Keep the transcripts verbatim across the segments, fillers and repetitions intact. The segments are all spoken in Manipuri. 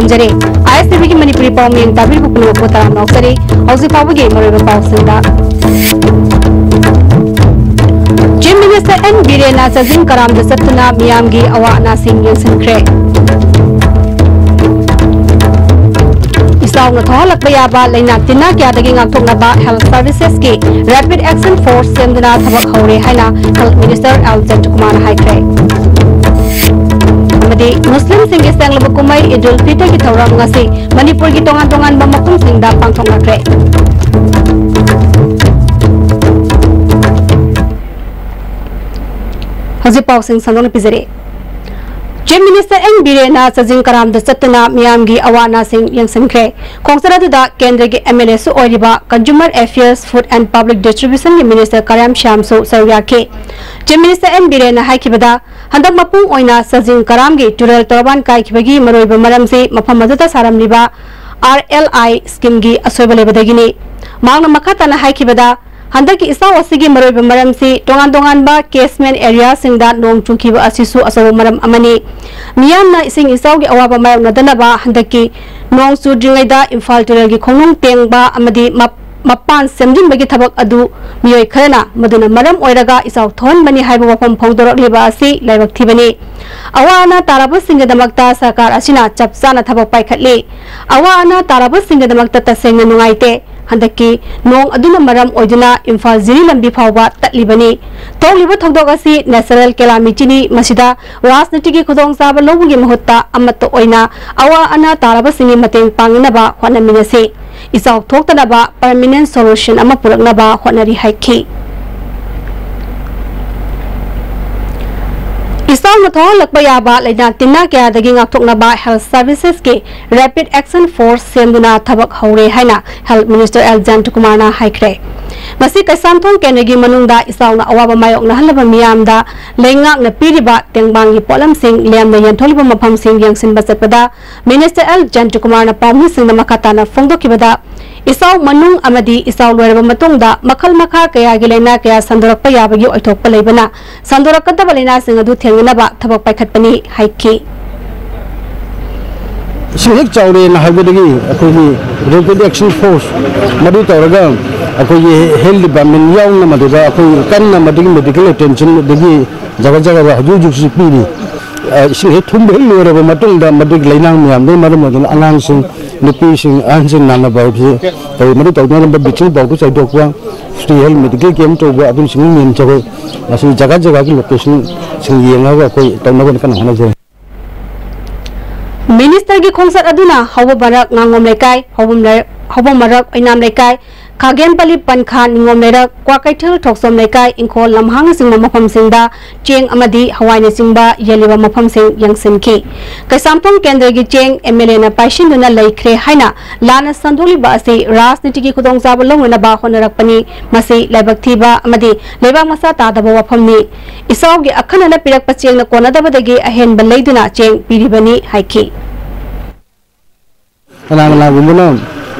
ꯊꯝꯖꯔꯤ꯫ ꯑꯥꯏ ꯑꯦꯁ ꯇꯤ ꯚꯤꯒꯤ ꯃꯅꯤꯄꯨꯔꯤ ꯄꯥꯎꯃꯤ ꯇꯥꯕꯤꯔꯤꯕ ꯄꯨꯝꯅꯃꯛꯄꯨ ꯇꯔꯥꯝꯅ ꯑꯣꯛꯆꯔꯤ꯫ ꯍꯧꯖꯤꯛ ꯐꯥꯎꯕꯒꯤ ꯃꯔꯨꯑꯣꯏꯕ ꯄꯥꯎꯁꯤꯡꯗ, Chief Minister N ꯕꯤꯔꯦꯟꯅ ꯆꯥꯖꯤꯡ ꯀꯔꯥꯝꯗ ꯆꯠꯇꯨꯅ ꯃꯤꯌꯥꯝꯒꯤ ꯑꯋꯥ ꯑꯅꯥꯁꯤꯡ ꯌꯦꯡꯁꯤꯟꯈ꯭ꯔꯦ꯫ ꯏꯆꯥꯎꯅ ꯊꯣꯛꯍꯜꯂꯛꯄ ꯌꯥꯕ ꯂꯥꯏꯅꯥ ꯇꯤꯟꯅꯥ ꯀꯌꯥꯗꯒꯤ ꯉꯥꯛꯊꯣꯛꯅꯕ health servicesꯀꯤ Rapid Action Force ꯁꯦꯝꯗꯨꯅ ꯊꯕꯛ ꯍꯧꯔꯦ ꯍꯥꯏꯅ Health Minister ꯑꯦꯜ ꯖꯌꯟꯇꯀꯨꯃꯥꯔꯅ ꯍꯥꯏꯈ꯭ꯔꯦ꯫ ꯑꯃꯗꯤ ꯃꯨꯁꯂꯤꯝꯁꯤꯡꯒꯤ ꯁꯦꯡꯂꯕ ꯀꯨꯝꯍꯩ ꯏꯗ ꯎꯜ ꯐꯤꯇꯔꯒꯤ ꯊꯧꯔꯝ ꯉꯁꯤ ꯃꯅꯤꯄꯨꯔꯒꯤ ꯇꯣꯉꯥꯟ ꯇꯣꯉꯥꯟꯕ ꯃꯐꯝꯁꯤꯡꯗ ꯄꯥꯡꯊꯣꯛꯅꯈ꯭ꯔꯦ꯫ ꯍꯧꯖꯤꯛ ꯄꯥꯎꯁꯤꯡ ꯁꯟꯗꯣꯛꯅ ꯄꯤꯖꯔꯤ꯫ Chief Minister N ꯕꯤꯔꯦꯟꯅ ꯆꯥꯖꯤꯡ ꯀꯔꯥꯝꯗ ꯆꯠꯇꯨꯅ ꯃꯤꯌꯥꯝꯒꯤ ꯑꯋꯥ ꯑꯅꯥꯁꯤꯡ ꯌꯦꯡꯁꯤꯟꯈ꯭ꯔꯦ꯫ ꯈꯣꯡꯆꯠ ꯑꯗꯨꯗ ꯀꯦꯟꯗ꯭ꯔꯒꯤ ꯑꯦꯝ ꯑꯦꯜ ꯑꯦꯁꯨ ꯑꯣꯏꯔꯤꯕ Consumer Affairs, Food and Public Distributionꯒꯤ Minister ꯀꯔꯥꯝ ꯁ꯭ꯌꯥꯝꯁꯨ ꯁꯔꯨꯛ ꯌꯥꯈꯤ꯫ Chief Minister N ꯕꯤꯔꯦꯟꯅ ꯍꯥꯏꯈꯤꯕꯗ, ꯍꯟꯗꯛ ꯃꯄꯨꯡ ꯑꯣꯏꯅ ꯆꯥꯖꯤꯡ ꯀꯔꯥꯝꯒꯤ ꯇꯨꯔꯦꯜ ꯇꯣꯔꯕꯥꯟ ꯀꯥꯏꯈꯤꯕꯒꯤ ꯃꯔꯨꯑꯣꯏꯕ ꯃꯔꯝꯁꯤ ꯃꯐꯝ ꯑꯗꯨꯗ ꯁꯥꯔꯝꯂꯤꯕ ꯑꯥꯔ ꯑꯦꯜ ꯑꯥꯏ ꯁ꯭ꯀꯤꯝꯒꯤ ꯑꯁꯣꯏꯕ ꯂꯩꯕꯗꯒꯤꯅꯤ꯫ ꯃꯍꯥꯛꯅ ꯃꯈꯥ ꯇꯥꯅ ꯍꯥꯏꯈꯤꯕꯗ, ꯍꯟꯗꯛꯀꯤ ꯏꯆꯥꯎ ꯑꯁꯤꯒꯤ ꯃꯔꯨꯑꯣꯏꯕ ꯃꯔꯝꯁꯤ ꯇꯣꯉꯥꯟ ꯇꯣꯉꯥꯟꯕ catchment areaꯁꯤꯡꯗ ꯅꯣꯡ ꯆꯨꯈꯤꯕ ꯑꯁꯤꯁꯨ ꯑꯆꯧꯕ ꯃꯔꯝ ꯑꯃꯅꯤ꯫ ꯃꯤꯌꯥꯝꯅ ꯏꯁꯤꯡ ꯏꯆꯥꯎꯒꯤ ꯑꯋꯥꯕ ꯃꯥꯌꯣꯛꯅꯗꯅꯕ ꯍꯟꯗꯛꯀꯤ ꯅꯣꯡ ꯆꯨꯗ꯭ꯔꯤꯉꯩꯗ ꯏꯝꯐꯥꯜ ꯇꯨꯔꯦꯜꯒꯤ ꯈꯣꯡꯅꯨꯡ ꯇꯦꯡꯕ ꯑꯃꯗꯤ ꯃꯞ-, ꯃꯄꯥꯟ ꯁꯦꯝꯖꯤꯟꯕꯒꯤ ꯊꯕꯛ ꯑꯗꯨ ꯃꯤꯑꯣꯏ ꯈꯔꯅ ꯃꯗꯨꯅ ꯃꯔꯝ ꯑꯣꯏꯔꯒ ꯏꯆꯥꯎ ꯊꯣꯛꯍꯟꯕꯅꯤ ꯍꯥꯏꯕ ꯋꯥꯐꯝ ꯐꯣꯡꯗꯣꯔꯛꯂꯤꯕ ꯑꯁꯤ ꯂꯥꯏꯕꯛ ꯊꯤꯕꯅꯤ꯫ ꯑꯋꯥ ꯑꯅꯥ ꯇꯥꯔꯕꯁꯤꯡꯒꯤꯗꯃꯛꯇ ꯁꯔꯀꯥꯔ ꯑꯁꯤꯅ ꯆꯞ ꯆꯥꯅ ꯊꯕꯛ ꯄꯥꯏꯈꯠꯂꯤ꯫ ꯑꯋꯥ ꯑꯅꯥ ꯇꯥꯔꯕꯁꯤꯡꯒꯤꯗꯃꯛꯇ ꯇꯁꯦꯡꯅ ꯅꯨꯡꯉꯥꯏꯇꯦ꯫ ꯍꯟꯗꯛꯀꯤ ꯅꯣꯡ ꯑꯗꯨꯅ ꯃꯔꯝ ꯑꯣꯏꯗꯨꯅ ꯏꯝꯐꯥꯜ ꯖꯤꯔꯤ ꯂꯝꯕꯤ ꯐꯥꯎꯕ ꯇꯠꯂꯤꯕꯅꯤ꯫ ꯊꯣꯛꯂꯤꯕ ꯊꯧꯗꯣꯛ ꯑꯁꯤ natural calamityꯅꯤ꯫ ꯃꯁꯤꯗ ꯔꯥꯖꯅꯤꯇꯤꯒꯤ ꯈꯨꯗꯣꯡꯆꯥꯕ ꯂꯧꯕꯒꯤ ꯃꯍꯨꯠꯇ ꯑꯃꯠꯇ ꯑꯣꯏꯅ ꯑꯋꯥ ꯑꯅꯥ ꯇꯥꯔꯕꯁꯤꯡꯒꯤ ꯃꯇꯦꯡ ꯄꯥꯡꯅꯅꯕ ꯍꯣꯠꯅꯃꯤꯟꯅꯁꯤ꯫ ꯏꯆꯥꯎ ꯊꯣꯛꯇꯅꯕ permanent solution ꯑꯃ ꯄꯨꯔꯛꯅꯕ ꯍꯣꯠꯅꯔꯤ ꯍꯥꯏꯈꯤ꯫ ꯏꯆꯥꯎꯅ ꯊꯣꯛꯍꯜꯂꯛꯄ ꯌꯥꯕ ꯂꯥꯏꯅꯥ ꯇꯤꯟꯅꯥ ꯀꯌꯥꯗꯒꯤ ꯉꯥꯛꯊꯣꯛꯅꯕ health servicesꯀꯤ Rapid Action Force ꯁꯦꯝꯗꯨꯅ ꯊꯕꯛ ꯍꯧꯔꯦ ꯍꯥꯏꯅ Health Minister ꯑꯦꯜ ꯖꯌꯟꯇꯀꯨꯃꯥꯔꯅ ꯍꯥꯏꯈ꯭ꯔꯦ꯫ ꯉꯁꯤ ꯀꯩꯁꯥꯝꯊꯣꯡ ꯀꯦꯟꯗ꯭ꯔꯒꯤ ꯃꯅꯨꯡꯗ ꯏꯆꯥꯎꯅ ꯑꯋꯥꯕ ꯃꯥꯌꯣꯛꯅꯍꯜꯂꯕ ꯃꯤꯌꯥꯝꯗ ꯂꯩꯉꯥꯛꯅ ꯄꯤꯔꯤꯕ ꯇꯦꯡꯕꯥꯡꯒꯤ ꯄꯣꯠꯂꯝꯁꯤꯡ ꯂꯦꯝꯅ ꯌꯦꯟꯊꯣꯛꯂꯤꯕ ꯃꯐꯝꯁꯤꯡ ꯌꯦꯡꯁꯤꯟꯕ ꯆꯠꯄꯗ Minister ꯑꯦꯜ ꯖꯌꯟꯇꯀꯨꯃꯥꯔꯅ ꯄꯥꯎꯃꯤꯁꯤꯡꯗ ꯃꯈꯥ ꯇꯥꯅ ꯐꯣꯡꯗꯣꯛꯈꯤꯕꯗ, ꯏꯆꯥꯎ ꯃꯅꯨꯡ ꯑꯃꯗꯤ ꯏꯆꯥꯎ ꯂꯣꯏꯔꯕ ꯃꯇꯨꯡꯗ ꯃꯈꯜ ꯃꯈꯥ ꯀꯌꯥꯒꯤ ꯂꯥꯏꯅꯥ ꯀꯌꯥ ꯁꯟꯗꯣꯔꯛꯄ ꯌꯥꯕꯒꯤ ꯑꯣꯏꯊꯣꯛꯄ ꯂꯩꯕꯅ, ꯁꯟꯗꯣꯔꯛꯀꯗꯕ ꯂꯥꯏꯅꯥꯁꯤꯡ ꯑꯗꯨ ꯊꯦꯡꯅꯅꯕ ꯊꯕꯛ ꯄꯥꯏꯈꯠꯄꯅꯤ ꯍꯥꯏꯈꯤ꯫ ꯏꯁꯤꯡ ꯍꯦꯛ ꯆꯥꯎꯔꯦꯅ ꯍꯥꯏꯕꯗꯒꯤ ꯑꯩꯈꯣꯏꯒꯤ Rapid Action Force ꯃꯗꯨ ꯇꯧꯔꯒ ꯑꯩꯈꯣꯏꯒꯤ health department ꯌꯥꯎꯅ ꯃꯗꯨꯗ ꯑꯩꯈꯣꯏ ꯀꯟꯅ ꯃꯗꯨꯒꯤ medical attention ꯑꯗꯒꯤ ꯖꯒꯥ ꯖꯒꯥꯗ ꯍꯧꯖꯤꯛ ꯍꯧꯖꯤꯛꯁꯨ ꯄꯤꯔꯤ꯫ ꯑ, ꯏꯁꯤꯡ ꯍꯦꯛ ꯊꯨꯝꯕ ꯍꯦꯛ ꯂꯣꯏꯔꯕ ꯃꯇꯨꯡꯗ ꯃꯗꯨꯒꯤ ꯂꯩꯅꯥꯡ ꯃꯌꯥꯝꯗꯨꯅ ꯃꯔꯝ ꯑꯣꯏꯗꯨꯅ ꯑꯉꯥꯡꯁꯤꯡ, ꯅꯨꯄꯤꯁꯤꯡ, ꯑꯍꯟꯁꯤꯡ ꯅꯥꯅꯕ ꯍꯥꯏꯕꯁꯤ ꯇꯧꯏ꯫ ꯃꯗꯨ ꯇꯧꯗꯅꯕ bleaching powder ꯆꯥꯏꯊꯣꯛꯄ, free health medical camp ꯇꯧꯕ ꯑꯗꯨꯅꯆꯤꯡꯕ ꯃꯌꯥꯝ ꯇꯧꯏ꯫ ꯃꯁꯤ ꯖꯒꯥ ꯖꯒꯥꯒꯤ locationꯁꯤꯡ ꯌꯦꯡꯉꯒ ꯑꯩꯈꯣꯏ ꯇꯧꯅꯕ ꯀꯟꯅ ꯍꯣꯠꯅꯖꯔꯤ꯫ Ministerꯒꯤ ꯈꯣꯡꯆꯠ ꯑꯗꯨꯅ ꯍꯧꯕ ꯃꯔꯛ ꯉꯥꯉꯣꯝ ꯂꯩꯀꯥꯏ, ꯍꯧꯕꯝ ꯂꯩ-, ꯍꯧꯕꯝ ꯃꯔꯛ ꯑꯣꯏꯅꯥꯝ ꯂꯩꯀꯥꯏ, ꯈꯥꯒꯦꯝꯄꯜꯂꯤ ꯄꯟꯈꯥ ꯅꯤꯉꯣꯝ ꯂꯩꯔꯛ, ꯀ꯭ꯋꯥꯀꯩꯊꯦꯜ ꯊꯣꯛꯆꯣꯝ ꯂꯩꯀꯥꯏ, ꯏꯪꯈꯣꯜ ꯂꯝꯍꯥꯡꯅꯆꯤꯡꯕ ꯃꯐꯝꯁꯤꯡꯗ ꯆꯦꯡ ꯑꯃꯗꯤ ꯍꯋꯥꯏꯅꯆꯤꯡꯕ ꯌꯦꯜꯂꯤꯕ ꯃꯐꯝꯁꯤꯡ ꯌꯦꯡꯁꯤꯟꯈꯤ꯫ ꯀꯩꯁꯥꯝꯊꯣꯡ ꯀꯦꯟꯗ꯭ꯔꯒꯤ ꯆꯦꯡ MLAꯅ ꯄꯥꯏꯁꯤꯟꯗꯨꯅ ꯂꯩꯈ꯭ꯔꯦ ꯍꯥꯏꯅ ꯂꯥꯟꯅ ꯁꯟꯗꯣꯛꯂꯤꯕ ꯑꯁꯤ ꯔꯥꯖꯅꯤꯇꯤꯒꯤ ꯈꯨꯗꯣꯡꯆꯥꯕ ꯂꯧꯅꯅꯕ ꯍꯣꯠꯅꯔꯛꯄꯅꯤ꯫ ꯃꯁꯤ ꯂꯥꯏꯕꯛ ꯊꯤꯕ ꯑꯃꯗꯤ ꯂꯩꯕꯥꯛ ꯃꯆꯥ ꯇꯥꯗꯕ ꯋꯥꯐꯝꯅꯤ꯫ ꯏꯆꯥꯎꯒꯤ ꯑꯈꯟꯅꯅ ꯄꯤꯔꯛꯄ ꯆꯦꯡꯅ ꯀꯣꯟꯅꯗꯕꯗꯒꯤ ꯑꯍꯦꯟꯕ ꯂꯩꯗꯨꯅ ꯆꯦꯡ ꯄꯤꯔꯤꯕꯅꯤ ꯍꯥꯏꯈꯤ꯫ ꯀꯅꯥ ꯀꯅꯥꯒꯨꯝꯕꯅ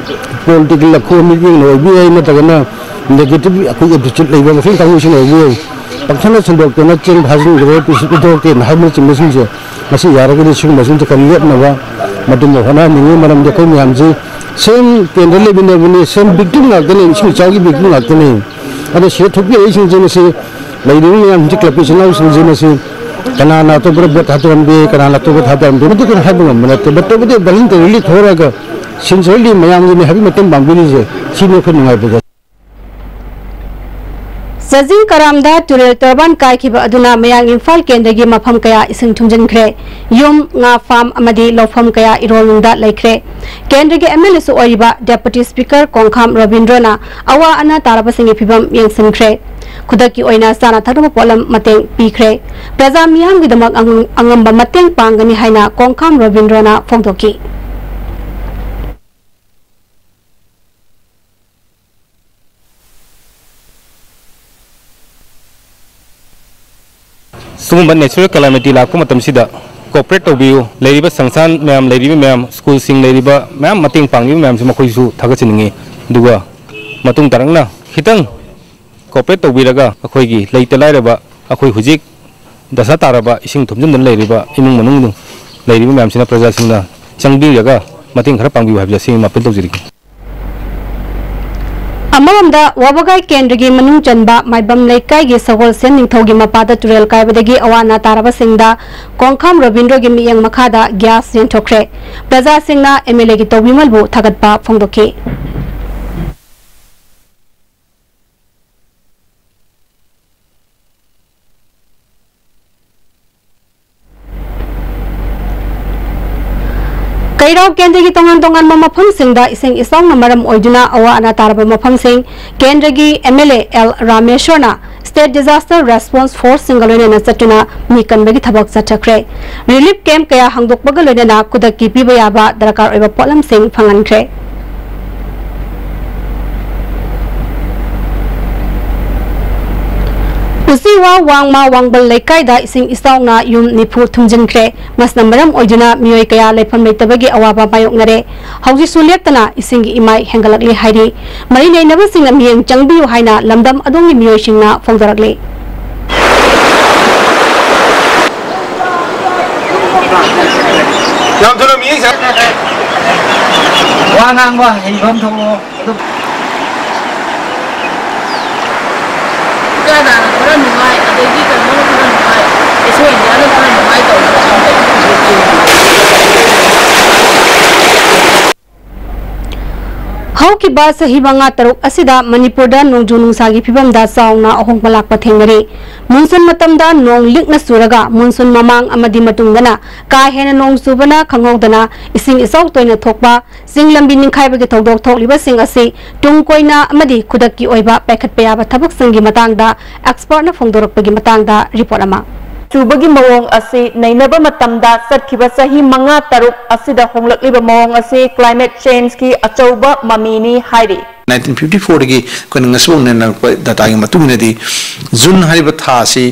political ꯂꯐꯨ ꯃꯤꯠꯌꯦꯡꯅ ꯑꯣꯏꯕ ꯌꯥꯏ, ꯅꯠꯇ꯭ꯔꯒꯅ negative ꯑꯩꯈꯣꯏꯒꯤ attitude ꯂꯩꯕ ꯃꯈꯜ ꯀꯥꯡꯕꯨꯁꯤꯡ ꯑꯣꯏꯕ ꯌꯥꯏ꯫ ꯄꯪꯁꯟꯗ ꯁꯟꯗꯣꯛꯇꯅ ꯆꯦꯡ ꯊꯥꯖꯤꯟꯈ꯭ꯔꯦ, ꯄꯤꯁꯤ ꯄꯤꯊꯣꯛꯇꯦꯅ ꯍꯥꯏꯕꯅꯆꯤꯡꯕꯁꯤꯡꯁꯦ, ꯃꯁꯤ ꯌꯥꯔꯒꯗꯤ ꯁꯤꯒꯨꯝꯕꯁꯤꯡꯁꯦ ꯈꯔ ꯂꯦꯞꯅꯕ ꯃꯇꯨꯡꯗ ꯍꯣꯠꯅꯍꯟꯅꯤꯡꯉꯤ꯫ ꯃꯔꯝꯗꯤ ꯑꯩꯈꯣꯏ ꯃꯌꯥꯝꯁꯤ same ꯀꯦꯟꯗ꯭ꯔ ꯂꯩꯃꯤꯟꯅꯕꯅꯤ, same victim ꯉꯥꯛꯇꯅꯤ, ꯏꯁꯤꯡ ꯏꯆꯥꯎꯒꯤ victim ꯉꯥꯛꯇꯅꯤ꯫ ꯑꯗꯣ ꯁꯤꯗ ꯊꯣꯛꯄꯤꯔꯛꯏꯁꯤꯡꯁꯦ ꯃꯁꯤ ꯂꯩꯔꯤꯕ ꯃꯌꯥꯝꯁꯤ club ꯏꯆꯤꯟ ꯏꯅꯥꯎꯁꯤꯡꯁꯦ ꯃꯁꯤ ꯀꯅꯥꯅ ꯑꯇꯣꯞꯄꯗ vote ꯊꯥꯗꯔꯝꯒꯦ, ꯀꯅꯥꯅ ꯑꯇꯣꯞꯄ ꯊꯥꯗꯔꯝꯒꯦ, ꯃꯗꯨ ꯑꯩꯈꯣꯏꯅ ꯍꯥꯏꯕ ꯉꯝꯕ ꯅꯠꯇꯦ꯫ But ꯇꯧꯕꯗꯤ voluntarily ꯊꯣꯛꯑꯒ sincerely ꯃꯌꯥꯝꯒꯤꯅꯤ ꯍꯥꯏꯕꯒꯤ ꯃꯇꯦꯡ ꯄꯥꯡꯕꯤꯔꯤꯁꯦ, ꯁꯤꯅꯤ ꯑꯩꯈꯣꯏ ꯅꯨꯡꯉꯥꯏꯕꯗ꯫ ꯆꯥꯖꯤꯡ ꯀꯔꯥꯝꯗ ꯇꯨꯔꯦꯜ ꯇꯣꯔꯕꯥꯟ ꯀꯥꯏꯈꯤꯕ ꯑꯗꯨꯅ ꯃꯌꯥꯡ ꯏꯝꯐꯥꯜ ꯀꯦꯟꯗ꯭ꯔꯒꯤ ꯃꯐꯝ ꯀꯌꯥ ꯏꯁꯤꯡ ꯊꯨꯝꯖꯤꯟꯈ꯭ꯔꯦ꯫ ꯌꯨꯝ, ꯉꯥ farm ꯑꯃꯗꯤ ꯂꯧꯐꯝ ꯀꯌꯥ ꯏꯔꯣꯜꯅꯨꯡꯗ ꯂꯩꯈ꯭ꯔꯦ꯫ ꯀꯦꯟꯗ꯭ꯔꯒꯤ MLAꯁꯨ ꯑꯣꯏꯔꯤꯕ Deputy Speaker ꯀꯣꯡꯈꯥꯝ ꯔꯣꯕꯤꯟꯗ꯭ꯔꯣꯅ ꯑꯋꯥ ꯑꯅꯥ ꯇꯥꯔꯕꯁꯤꯡꯒꯤ ꯐꯤꯚꯝ ꯌꯦꯡꯁꯤꯟꯈ꯭ꯔꯦ꯫ ꯈꯨꯗꯛꯀꯤ ꯑꯣꯏꯅ ꯆꯥꯅ ꯊꯛꯅꯕ ꯄꯣꯠꯂꯝ ꯃꯇꯦꯡ ꯄꯤꯈ꯭ꯔꯦ꯫ ꯄ꯭ꯔꯖꯥ ꯃꯤꯌꯥꯝꯒꯤꯗꯃꯛ ꯑꯉꯝ-, ꯑꯉꯝꯕ ꯃꯇꯦꯡ ꯄꯥꯡꯒꯅꯤ ꯍꯥꯏꯅ ꯀꯣꯡꯈꯥꯝ ꯔꯣꯕꯤꯟꯗ꯭ꯔꯣꯅ ꯐꯣꯡꯗꯣꯛꯈꯤ꯫ ꯁꯤꯒꯨꯝꯕ natural calamity ꯂꯥꯛꯄ ꯃꯇꯝꯁꯤꯗ cooperate ꯇꯧꯕꯤꯌꯨ꯫ ꯂꯩꯔꯤꯕ ꯁꯪꯁꯊꯥꯟ ꯃꯌꯥꯝ, ꯂꯩꯔꯤꯕ ꯃꯌꯥꯝ, ꯁ꯭ꯀꯨꯜꯁꯤꯡ ꯂꯩꯔꯤꯕ ꯃꯌꯥꯝ, ꯃꯇꯦꯡ ꯄꯥꯡꯕꯤꯕ ꯃꯌꯥꯝꯁꯤ ꯃꯈꯣꯏꯁꯨ ꯊꯥꯒꯠꯆꯅꯤꯡꯉꯤ꯫ ꯑꯗꯨꯒ ꯃꯇꯨꯡ ꯇꯥꯔꯛꯅ ꯈꯤꯇꯪ cooperate ꯇꯧꯕꯤꯔꯒ ꯑꯩꯈꯣꯏꯒꯤ ꯂꯩꯇ ꯂꯥꯏꯔꯕ, ꯑꯩꯈꯣꯏ ꯍꯧꯖꯤꯛ ꯗꯁꯥ ꯇꯥꯔꯕ, ꯏꯁꯤꯡ ꯊꯨꯝꯖꯤꯟꯗꯨꯅ ꯂꯩꯔꯤꯕ ꯏꯃꯨꯡ ꯃꯅꯨꯡ ꯂꯩꯔꯤꯕ ꯃꯌꯥꯝꯁꯤꯅ, ꯄ꯭ꯔꯖꯥꯁꯤꯡꯅ ꯆꯪꯕꯤꯔꯒ ꯃꯇꯦꯡ ꯈꯔ ꯄꯥꯡꯕꯤꯌꯨ ꯍꯥꯏꯕꯁꯦ ꯑꯁꯤꯒꯤ ꯑꯄꯤꯜ ꯇꯧꯖꯔꯤꯒꯦ꯫ ꯑꯃꯔꯣꯝꯗ, ꯋꯥꯕꯒꯥꯏ ꯀꯦꯟꯗ꯭ꯔꯒꯤ ꯃꯅꯨꯡ ꯆꯟꯕ ꯃꯥꯏꯕꯝ ꯂꯩꯀꯥꯏꯒꯤ ꯁꯒꯣꯜꯁꯦꯟ ꯅꯤꯡꯊꯧꯒꯤ ꯃꯄꯥꯗ ꯇꯨꯔꯦꯜ ꯀꯥꯏꯕꯗꯒꯤ ꯑꯋꯥ ꯑꯅꯥ ꯇꯥꯔꯕꯁꯤꯡꯗ ꯀꯣꯡꯈꯥꯝ ꯔꯣꯕꯤꯟꯗ꯭ꯔꯣꯒꯤ ꯃꯤꯠꯌꯦꯡ ꯃꯈꯥꯗ ꯒ꯭ꯌꯥꯁ ꯌꯦꯟꯊꯣꯛꯈ꯭ꯔꯦ꯫ ꯄ꯭ꯔꯖꯥꯁꯤꯡꯅ ꯑꯦꯝ ꯑꯦꯜ ꯑꯦꯒꯤ ꯇꯧꯕꯤꯃꯜꯕꯨ ꯊꯥꯒꯠꯄ ꯐꯣꯡꯗꯣꯛꯈꯤ꯫ ꯀꯩꯔꯥꯎ ꯀꯦꯟꯗ꯭ꯔꯒꯤ ꯇꯣꯉꯥꯟ ꯇꯣꯉꯥꯟꯕ ꯃꯐꯝꯁꯤꯡꯗ ꯏꯁꯤꯡ ꯏꯆꯥꯎꯅ ꯃꯔꯝ ꯑꯣꯏꯗꯨꯅ ꯑꯋꯥ ꯑꯅꯥ ꯇꯥꯔꯕ ꯃꯐꯝꯁꯤꯡ ꯀꯦꯟꯗ꯭ꯔꯒꯤ ꯑꯦꯝ ꯑꯦꯜ ꯑꯦ ꯑꯦꯜ ꯔꯥꯃꯦꯁ꯭ꯋꯔꯅ State Disaster Response Forceꯁꯤꯡꯒ ꯂꯣꯏꯅꯅ ꯆꯠꯇꯨꯅ ꯃꯤ ꯀꯟꯕꯒꯤ ꯊꯕꯛ ꯆꯠꯊꯈ꯭ꯔꯦ꯫ ꯔꯤꯂꯤꯐ ꯀꯦꯝꯞ ꯀꯌꯥ ꯍꯥꯡꯗꯣꯛꯄꯒ ꯂꯣꯏꯅꯅ ꯈꯨꯗꯛꯀꯤ ꯄꯤꯕ ꯌꯥꯕ ꯗꯔꯀꯥꯔ ꯑꯣꯏꯕ ꯄꯣꯠꯂꯝꯁꯤꯡ ꯐꯪꯍꯟꯈ꯭ꯔꯦ꯫ ꯎꯆꯤꯋꯥ ꯋꯥꯡꯃ ꯋꯥꯡꯕꯜ ꯂꯩꯀꯥꯏꯗ ꯏꯁꯤꯡ ꯏꯆꯥꯎꯅ ꯌꯨꯝ ꯅꯤꯐꯨ ꯊꯨꯝꯖꯤꯟꯈ꯭ꯔꯦ꯫ ꯃꯁꯤꯅ ꯃꯔꯝ ꯑꯣꯏꯗꯨꯅ ꯃꯤꯑꯣꯏ ꯀꯌꯥ ꯂꯩꯐꯝ ꯂꯩꯇꯕꯒꯤ ꯑꯋꯥꯕ ꯃꯥꯌꯣꯛꯅꯔꯦ꯫ ꯍꯧꯖꯤꯛꯁꯨ ꯂꯦꯞꯇꯅ ꯏꯁꯤꯡꯒꯤ ꯏꯃꯥꯏ ꯍꯦꯟꯒꯠꯂꯛꯂꯤ ꯍꯥꯏꯔꯤ꯫ ꯃꯔꯤ ꯂꯩꯅꯕꯁꯤꯡꯅ ꯃꯤꯠꯌꯦꯡ ꯆꯪꯕꯤꯌꯨ ꯍꯥꯏꯅ ꯂꯝꯗꯝ ꯑꯗꯣꯝꯒꯤ ꯃꯤꯑꯣꯏꯁꯤꯡꯅ ꯐꯣꯡꯗꯣꯔꯛꯂꯤ꯫ ꯌꯥꯝ ꯊꯨꯅ ꯃꯤꯠꯌꯦꯡ ꯆꯪ- ꯋꯥ ꯉꯥꯡꯕ ꯍꯩꯕ ꯑꯃ ꯊꯣꯛꯂꯛꯑꯣ꯫ ꯑꯗꯨ ꯀꯅꯥꯅ ꯈꯔ ꯅꯨꯡꯉꯥꯏ, ꯑꯗꯩꯗꯤ ꯀꯩꯅꯣꯅ ꯈꯔ ꯅꯨꯡꯉꯥꯏ, ꯑꯦꯁꯣ ꯏꯟꯗꯤꯌꯥꯅ ꯈꯔ ꯅꯨꯡꯉꯥꯏ ꯇꯧꯕ꯫ ꯍꯧꯈꯤꯕ ꯆꯍꯤ ꯃꯉꯥ ꯇꯔꯨꯛ ꯑꯁꯤꯗ ꯃꯅꯤꯄꯨꯔꯗ ꯅꯣꯡꯖꯨ ꯅꯨꯡꯁꯥꯒꯤ ꯐꯤꯕꯝꯗ ꯆꯥꯎꯅ ꯑꯍꯣꯡꯕ ꯂꯥꯛꯄ ꯊꯦꯡꯅꯔꯤ꯫ ꯃꯨꯟꯁꯨꯟ ꯃꯇꯝꯗ ꯅꯣꯡ ꯂꯤꯛꯅ ꯆꯨꯔꯒ ꯃꯨꯟꯁꯨꯟ ꯃꯃꯥꯡ ꯑꯃꯗꯤ ꯃꯇꯨꯡꯗꯅ ꯀꯥ ꯍꯦꯟꯅ ꯅꯣꯡ ꯆꯨꯕꯅ ꯈꯪꯍꯧꯗꯅ ꯏꯁꯤꯡ ꯏꯆꯥꯎ ꯇꯣꯏꯅ ꯊꯣꯛꯄ, ꯆꯤꯡ ꯂꯝꯕꯤ ꯅꯤꯡꯈꯥꯏꯕꯒꯤ ꯊꯧꯗꯣꯛ ꯊꯣꯛꯂꯤꯕꯁꯤꯡ ꯑꯁꯤ ꯇꯨꯡ ꯀꯣꯏꯅ ꯑꯃꯗꯤ ꯈꯨꯗꯛꯀꯤ ꯑꯣꯏꯕ ꯄꯥꯏꯈꯠꯄ ꯌꯥꯕ ꯊꯕꯛꯁꯤꯡꯒꯤ ꯃꯇꯥꯡꯗ ꯑꯦꯛꯁꯄꯔꯠꯅ ꯐꯣꯡꯗꯣꯔꯛꯄꯒꯤ ꯃꯇꯥꯡꯗ ꯔꯤꯄꯣꯔꯠ ꯑꯃ꯫ ꯆꯨꯕꯒꯤ ꯃꯑꯣꯡ ꯑꯁꯤ ꯅꯩꯅꯕ ꯃꯇꯝꯗ ꯆꯠꯈꯤꯕ ꯆꯍꯤ ꯃꯉꯥ ꯇꯔꯨꯛ ꯑꯁꯤꯗ ꯍꯣꯡꯂꯛꯂꯤꯕ ꯃꯑꯣꯡ ꯑꯁꯤ climate changeꯀꯤ ꯑꯆꯧꯕ ꯃꯃꯤꯅꯤ ꯍꯥꯏꯔꯤ꯫ Nineteen fifty fourꯗꯒꯤ ꯑꯩꯈꯣꯏꯅ ꯉꯁꯤꯐꯥꯎ ꯅꯩꯅꯔꯛꯄ dataꯒꯤ ꯃꯇꯨꯡ ꯏꯟꯅꯗꯤ, ꯖꯨꯟ ꯍꯥꯏꯔꯤꯕ ꯊꯥ ꯑꯁꯤ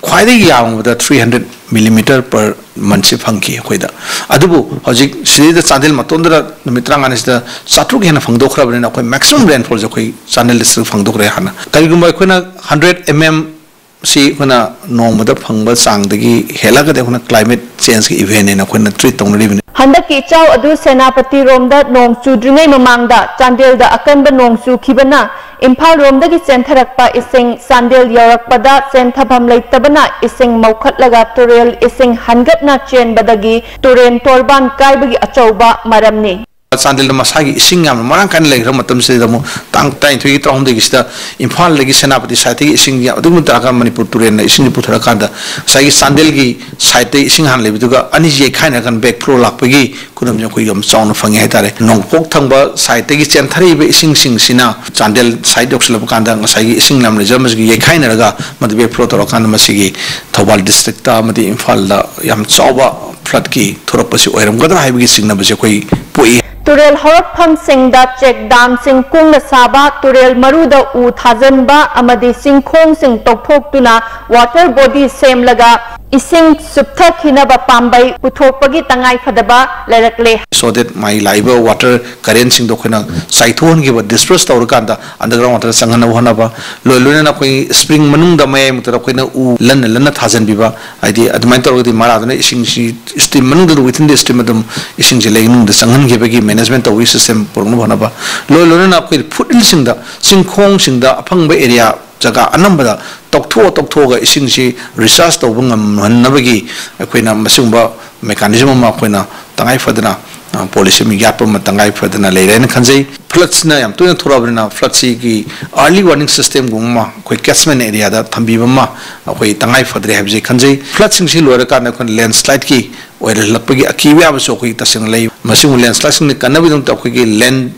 ꯈ꯭ꯋꯥꯏꯗꯒꯤ ꯌꯥꯝꯕꯗ three hundred millimeter per monthꯁꯤ ꯐꯪꯈꯤ ꯑꯩꯈꯣꯏꯗ꯫ ꯑꯗꯨꯕꯨ ꯍꯧꯖꯤꯛ ꯁꯤꯗꯩꯗ ꯆꯥꯟꯗꯦꯜ ꯃꯇꯣꯟꯗꯗ ꯅꯨꯃꯤꯠ ꯇꯔꯥꯃꯉꯥꯅꯤꯁꯤꯗ ꯆꯥꯇ꯭ꯔꯨꯛ ꯍꯦꯟꯅ ꯐꯪꯗꯣꯛꯈ꯭ꯔꯕꯅꯤꯅ, ꯑꯩꯈꯣꯏ maximum rainfallꯁꯦ ꯑꯩꯈꯣꯏ ꯆꯥꯟꯗꯦꯜ districtꯇ ꯐꯪꯗꯣꯛꯈ꯭ꯔꯦ ꯍꯥꯟꯅ꯫ ꯀꯔꯤꯒꯨꯝꯕ ꯑꯩꯈꯣꯏꯅ hundred mm ꯁꯤ ꯑꯩꯈꯣꯏꯅ ꯅꯣꯡꯃꯗ ꯐꯪꯕ ꯆꯥꯡꯗꯒꯤ ꯍꯦꯜꯂꯒꯗꯤ ꯑꯩꯈꯣꯏꯅ climate changeꯀꯤ eventꯅꯦꯅ ꯑꯩꯈꯣꯏꯅ treat ꯇꯧꯅꯔꯤꯕꯅꯤ꯫ ꯍꯟꯗꯛꯀꯤ ꯏꯆꯥꯎ ꯑꯗꯨ ꯁꯦꯅꯥꯄꯇꯤꯔꯣꯝꯗ ꯅꯣꯡ ꯆꯨꯗ꯭ꯔꯤꯉꯩ ꯃꯃꯥꯡꯗ ꯆꯥꯟꯗꯦꯜꯗ ꯑꯀꯟꯕ ꯅꯣꯡ ꯆꯨꯈꯤꯕꯅ ꯏꯝꯐꯥꯜꯔꯣꯝꯗꯒꯤ ꯆꯦꯟꯊꯔꯛꯄ ꯏꯁꯤꯡ ꯆꯥꯟꯗꯦꯜ ꯌꯧꯔꯛꯄꯗ ꯆꯦꯟꯊꯐꯝ ꯂꯩꯇꯕꯅ ꯏꯁꯤꯡ ꯃꯧꯈꯠꯂꯒ ꯇꯨꯔꯦꯜ ꯏꯁꯤꯡ ꯍꯟꯒꯠꯅ ꯆꯦꯟꯕꯗꯒꯤ ꯇꯨꯔꯦꯟ ꯇꯣꯔꯕꯥꯟ ꯀꯥꯏꯕꯒꯤ ꯑꯆꯧꯕ ꯃꯔꯝꯅꯤ꯫ ꯆꯥꯟꯗꯦꯜꯗ ꯃꯁꯥꯒꯤ ꯏꯁꯤꯡ ꯌꯥꯝꯅ ꯃꯔꯥꯡ ꯀꯥꯏꯅ ꯂꯩꯈ꯭ꯔ ꯃꯇꯝꯁꯤꯗ ꯑꯃꯨꯛ ꯇꯥꯡ ꯇꯔꯥꯅꯤꯊꯣꯏꯒꯤ ꯇꯔꯥꯍꯨꯝꯗꯣꯏꯒꯤꯁꯤꯗ ꯏꯝꯐꯥꯜꯗꯒꯤ ꯁꯦꯅꯥꯄꯇꯤ ꯁꯥꯏꯠꯇꯒꯤ ꯏꯁꯤꯡ ꯑꯗꯨꯛꯀꯤ ꯃꯇꯤꯛ ꯇꯥꯔꯒ ꯃꯅꯤꯄꯨꯔ ꯇꯨꯔꯦꯜꯅ ꯏꯁꯤꯡꯁꯤ ꯄꯨꯊꯔꯀꯥꯟꯗ ꯉꯁꯥꯏꯒꯤ ꯆꯥꯟꯗꯦꯜꯒꯤ ꯁꯥꯏꯠꯇꯒꯤ ꯏꯁꯤꯡ ꯍꯥꯟꯅ ꯂꯩꯕꯗꯨꯒ ꯑꯅꯤꯁꯤ ꯌꯩꯈꯥꯏꯅꯔꯀꯥꯟꯗ back flow ꯂꯥꯛꯄꯒꯤ ꯈꯨꯗꯝꯁꯦ ꯑꯩꯈꯣꯏ ꯌꯥꯝ ꯆꯥꯎꯅ ꯐꯪꯉꯦ ꯍꯥꯏꯇꯥꯔꯦ꯫ ꯅꯣꯡꯄꯣꯛ ꯊꯪꯕ ꯁꯥꯏꯠꯇꯒꯤ ꯆꯦꯟꯊꯔꯛꯏꯕ ꯏꯁꯤꯡꯁꯤꯡꯁꯤꯅ ꯆꯥꯟꯗꯦꯜ ꯁꯥꯏꯠ ꯌꯧꯁꯤꯜꯂꯛꯄ ꯀꯥꯟꯗ ꯉꯁꯥꯏꯒꯤ ꯏꯁꯤꯡ ꯂꯝ ꯂꯩꯖꯔꯝꯕꯁꯤꯒ ꯌꯩꯈꯥꯏꯅꯔꯒ ꯃꯗꯨ back flow ꯇꯧꯔꯀꯥꯟꯗ ꯃꯁꯤꯒꯤ ꯊꯧꯕꯥꯜ ꯗꯤꯁꯇ꯭ꯔꯤꯛꯇ ꯑꯃꯗꯤ ꯏꯝꯐꯥꯜꯗ ꯌꯥꯝ ꯆꯥꯎꯕ floodꯀꯤ ꯊꯣꯔꯛꯄꯁꯤ ꯑꯣꯏꯔꯝꯒꯗ꯭ꯔꯥ ꯍꯥꯏꯕꯒꯤ ꯆꯤꯡꯅꯕꯁꯦ ꯑꯩꯈꯣꯏ ꯄꯣꯛꯏ꯫ ꯇꯨꯔꯦꯜ ꯍꯧꯔꯛꯐꯝꯁꯤꯡꯗ check damꯁꯤꯡ ꯀꯨꯡꯅ ꯁꯥꯕ, ꯇꯨꯔꯦꯜ ꯃꯔꯨꯗ ꯎ ꯊꯥꯖꯤꯟꯕ ꯑꯃꯗꯤ ꯆꯤꯡꯈꯣꯡꯁꯤꯡ ꯇꯧꯊꯣꯛꯇꯨꯅ water body ꯁꯦꯝꯂꯒ ꯏꯁꯤꯡ ꯆꯨꯞꯊꯈꯤꯅꯕ ꯄꯥꯝꯕꯩ ꯄꯨꯊꯣꯛꯄꯒꯤ ꯇꯉꯥꯏꯐꯗꯕ ꯂꯩꯔꯛꯂꯦ꯫ So that ꯃꯥꯒꯤ ꯂꯥꯛꯏꯕ water currentꯁꯤꯡꯗꯣ ꯑꯩꯈꯣꯏꯅ ꯆꯥꯏꯊꯣꯛꯍꯟꯈꯤꯕ, disperse ꯇꯧꯔꯀꯥꯟꯗ underground water ꯆꯪꯍꯟꯅꯕ ꯍꯣꯠꯅꯕ, ꯂꯣꯏ ꯂꯣꯏꯅꯅ ꯑꯩꯈꯣꯏ spring ꯃꯅꯨꯡꯗ ꯃꯌꯥꯏꯃꯛꯇꯗ ꯑꯩꯈꯣꯏꯅ ꯎ ꯂꯟꯅ ꯂꯟꯅ ꯊꯥꯖꯤꯟꯕꯤꯕ, ꯍꯥꯏꯗꯤ ꯑꯗꯨꯃꯥꯏꯅ ꯇꯧꯔꯒꯗꯤ ꯃꯔꯥꯗꯨꯅ ꯏꯁꯤꯡꯁꯤ stream ꯃꯅꯨꯡꯗ, within the stream ꯑꯗꯨꯝ ꯏꯁꯤꯡꯁꯦ ꯂꯩꯅꯨꯡꯗ ꯆꯪꯍꯟꯈꯤꯕꯒꯤ management ꯇꯧꯕꯒꯤ system ꯄꯨꯔꯛꯅꯕ ꯍꯣꯠꯅꯕ, ꯂꯣꯏ ꯂꯣꯏꯅꯅ ꯑꯩꯈꯣꯏ foot hillꯁꯤꯡꯗ, ꯆꯤꯡꯈꯣꯡꯁꯤꯡꯗ ꯑꯐꯪꯕ area ꯖꯒꯥ ꯑꯅꯝꯕꯗ ꯇꯧꯊꯣꯛꯑ ꯇꯧꯊꯣꯛꯑꯒ ꯏꯁꯤꯡꯁꯤ recharge ꯇꯧꯕ ꯉꯝꯍꯟꯅꯕꯒꯤ ꯑꯩꯈꯣꯏꯅ ꯃꯁꯤꯒꯨꯝꯕ mechanism ꯑꯃ ꯑꯩꯈꯣꯏꯅ ꯇꯉꯥꯏ ꯐꯗꯅ, ꯑ, policy ꯑꯃ ꯌꯥꯠꯄ ꯑꯃ ꯇꯉꯥꯏ ꯐꯗꯅ ꯂꯩꯔꯦ ꯍꯥꯏꯅ ꯈꯟꯖꯩ꯫ Floodsꯅ ꯌꯥꯝ ꯇꯣꯏꯅ ꯊꯣꯔꯛꯑꯕꯅꯤꯅ floodsꯤꯒꯤ early warning systemꯒꯨꯝꯕ ꯑꯃ ꯑꯩꯈꯣꯏ catchment areaꯗ ꯊꯝꯕꯤꯕ ꯑꯃ ꯑꯩꯈꯣꯏ ꯇꯉꯥꯏ ꯐꯗ꯭ꯔꯦ ꯍꯥꯏꯕꯁꯤ ꯈꯟꯖꯩ꯫ Floodsꯤꯡꯁꯤ ꯂꯣꯏꯔꯀꯥꯟꯗ ꯑꯩꯈꯣꯏꯅ landslideꯀꯤ ꯑꯣꯏꯔꯛꯂꯛꯄꯒꯤ ꯑꯀꯤꯕ ꯌꯥꯕꯁꯨ ꯑꯩꯈꯣꯏ ꯇꯁꯦꯡꯅ ꯂꯩ꯫ ꯃꯁꯤꯒꯨꯝꯕ landslideꯁꯤꯡꯅ ꯀꯟꯅꯕꯒꯤꯗꯃꯛꯇ ꯑꯩꯈꯣꯏꯒꯤ land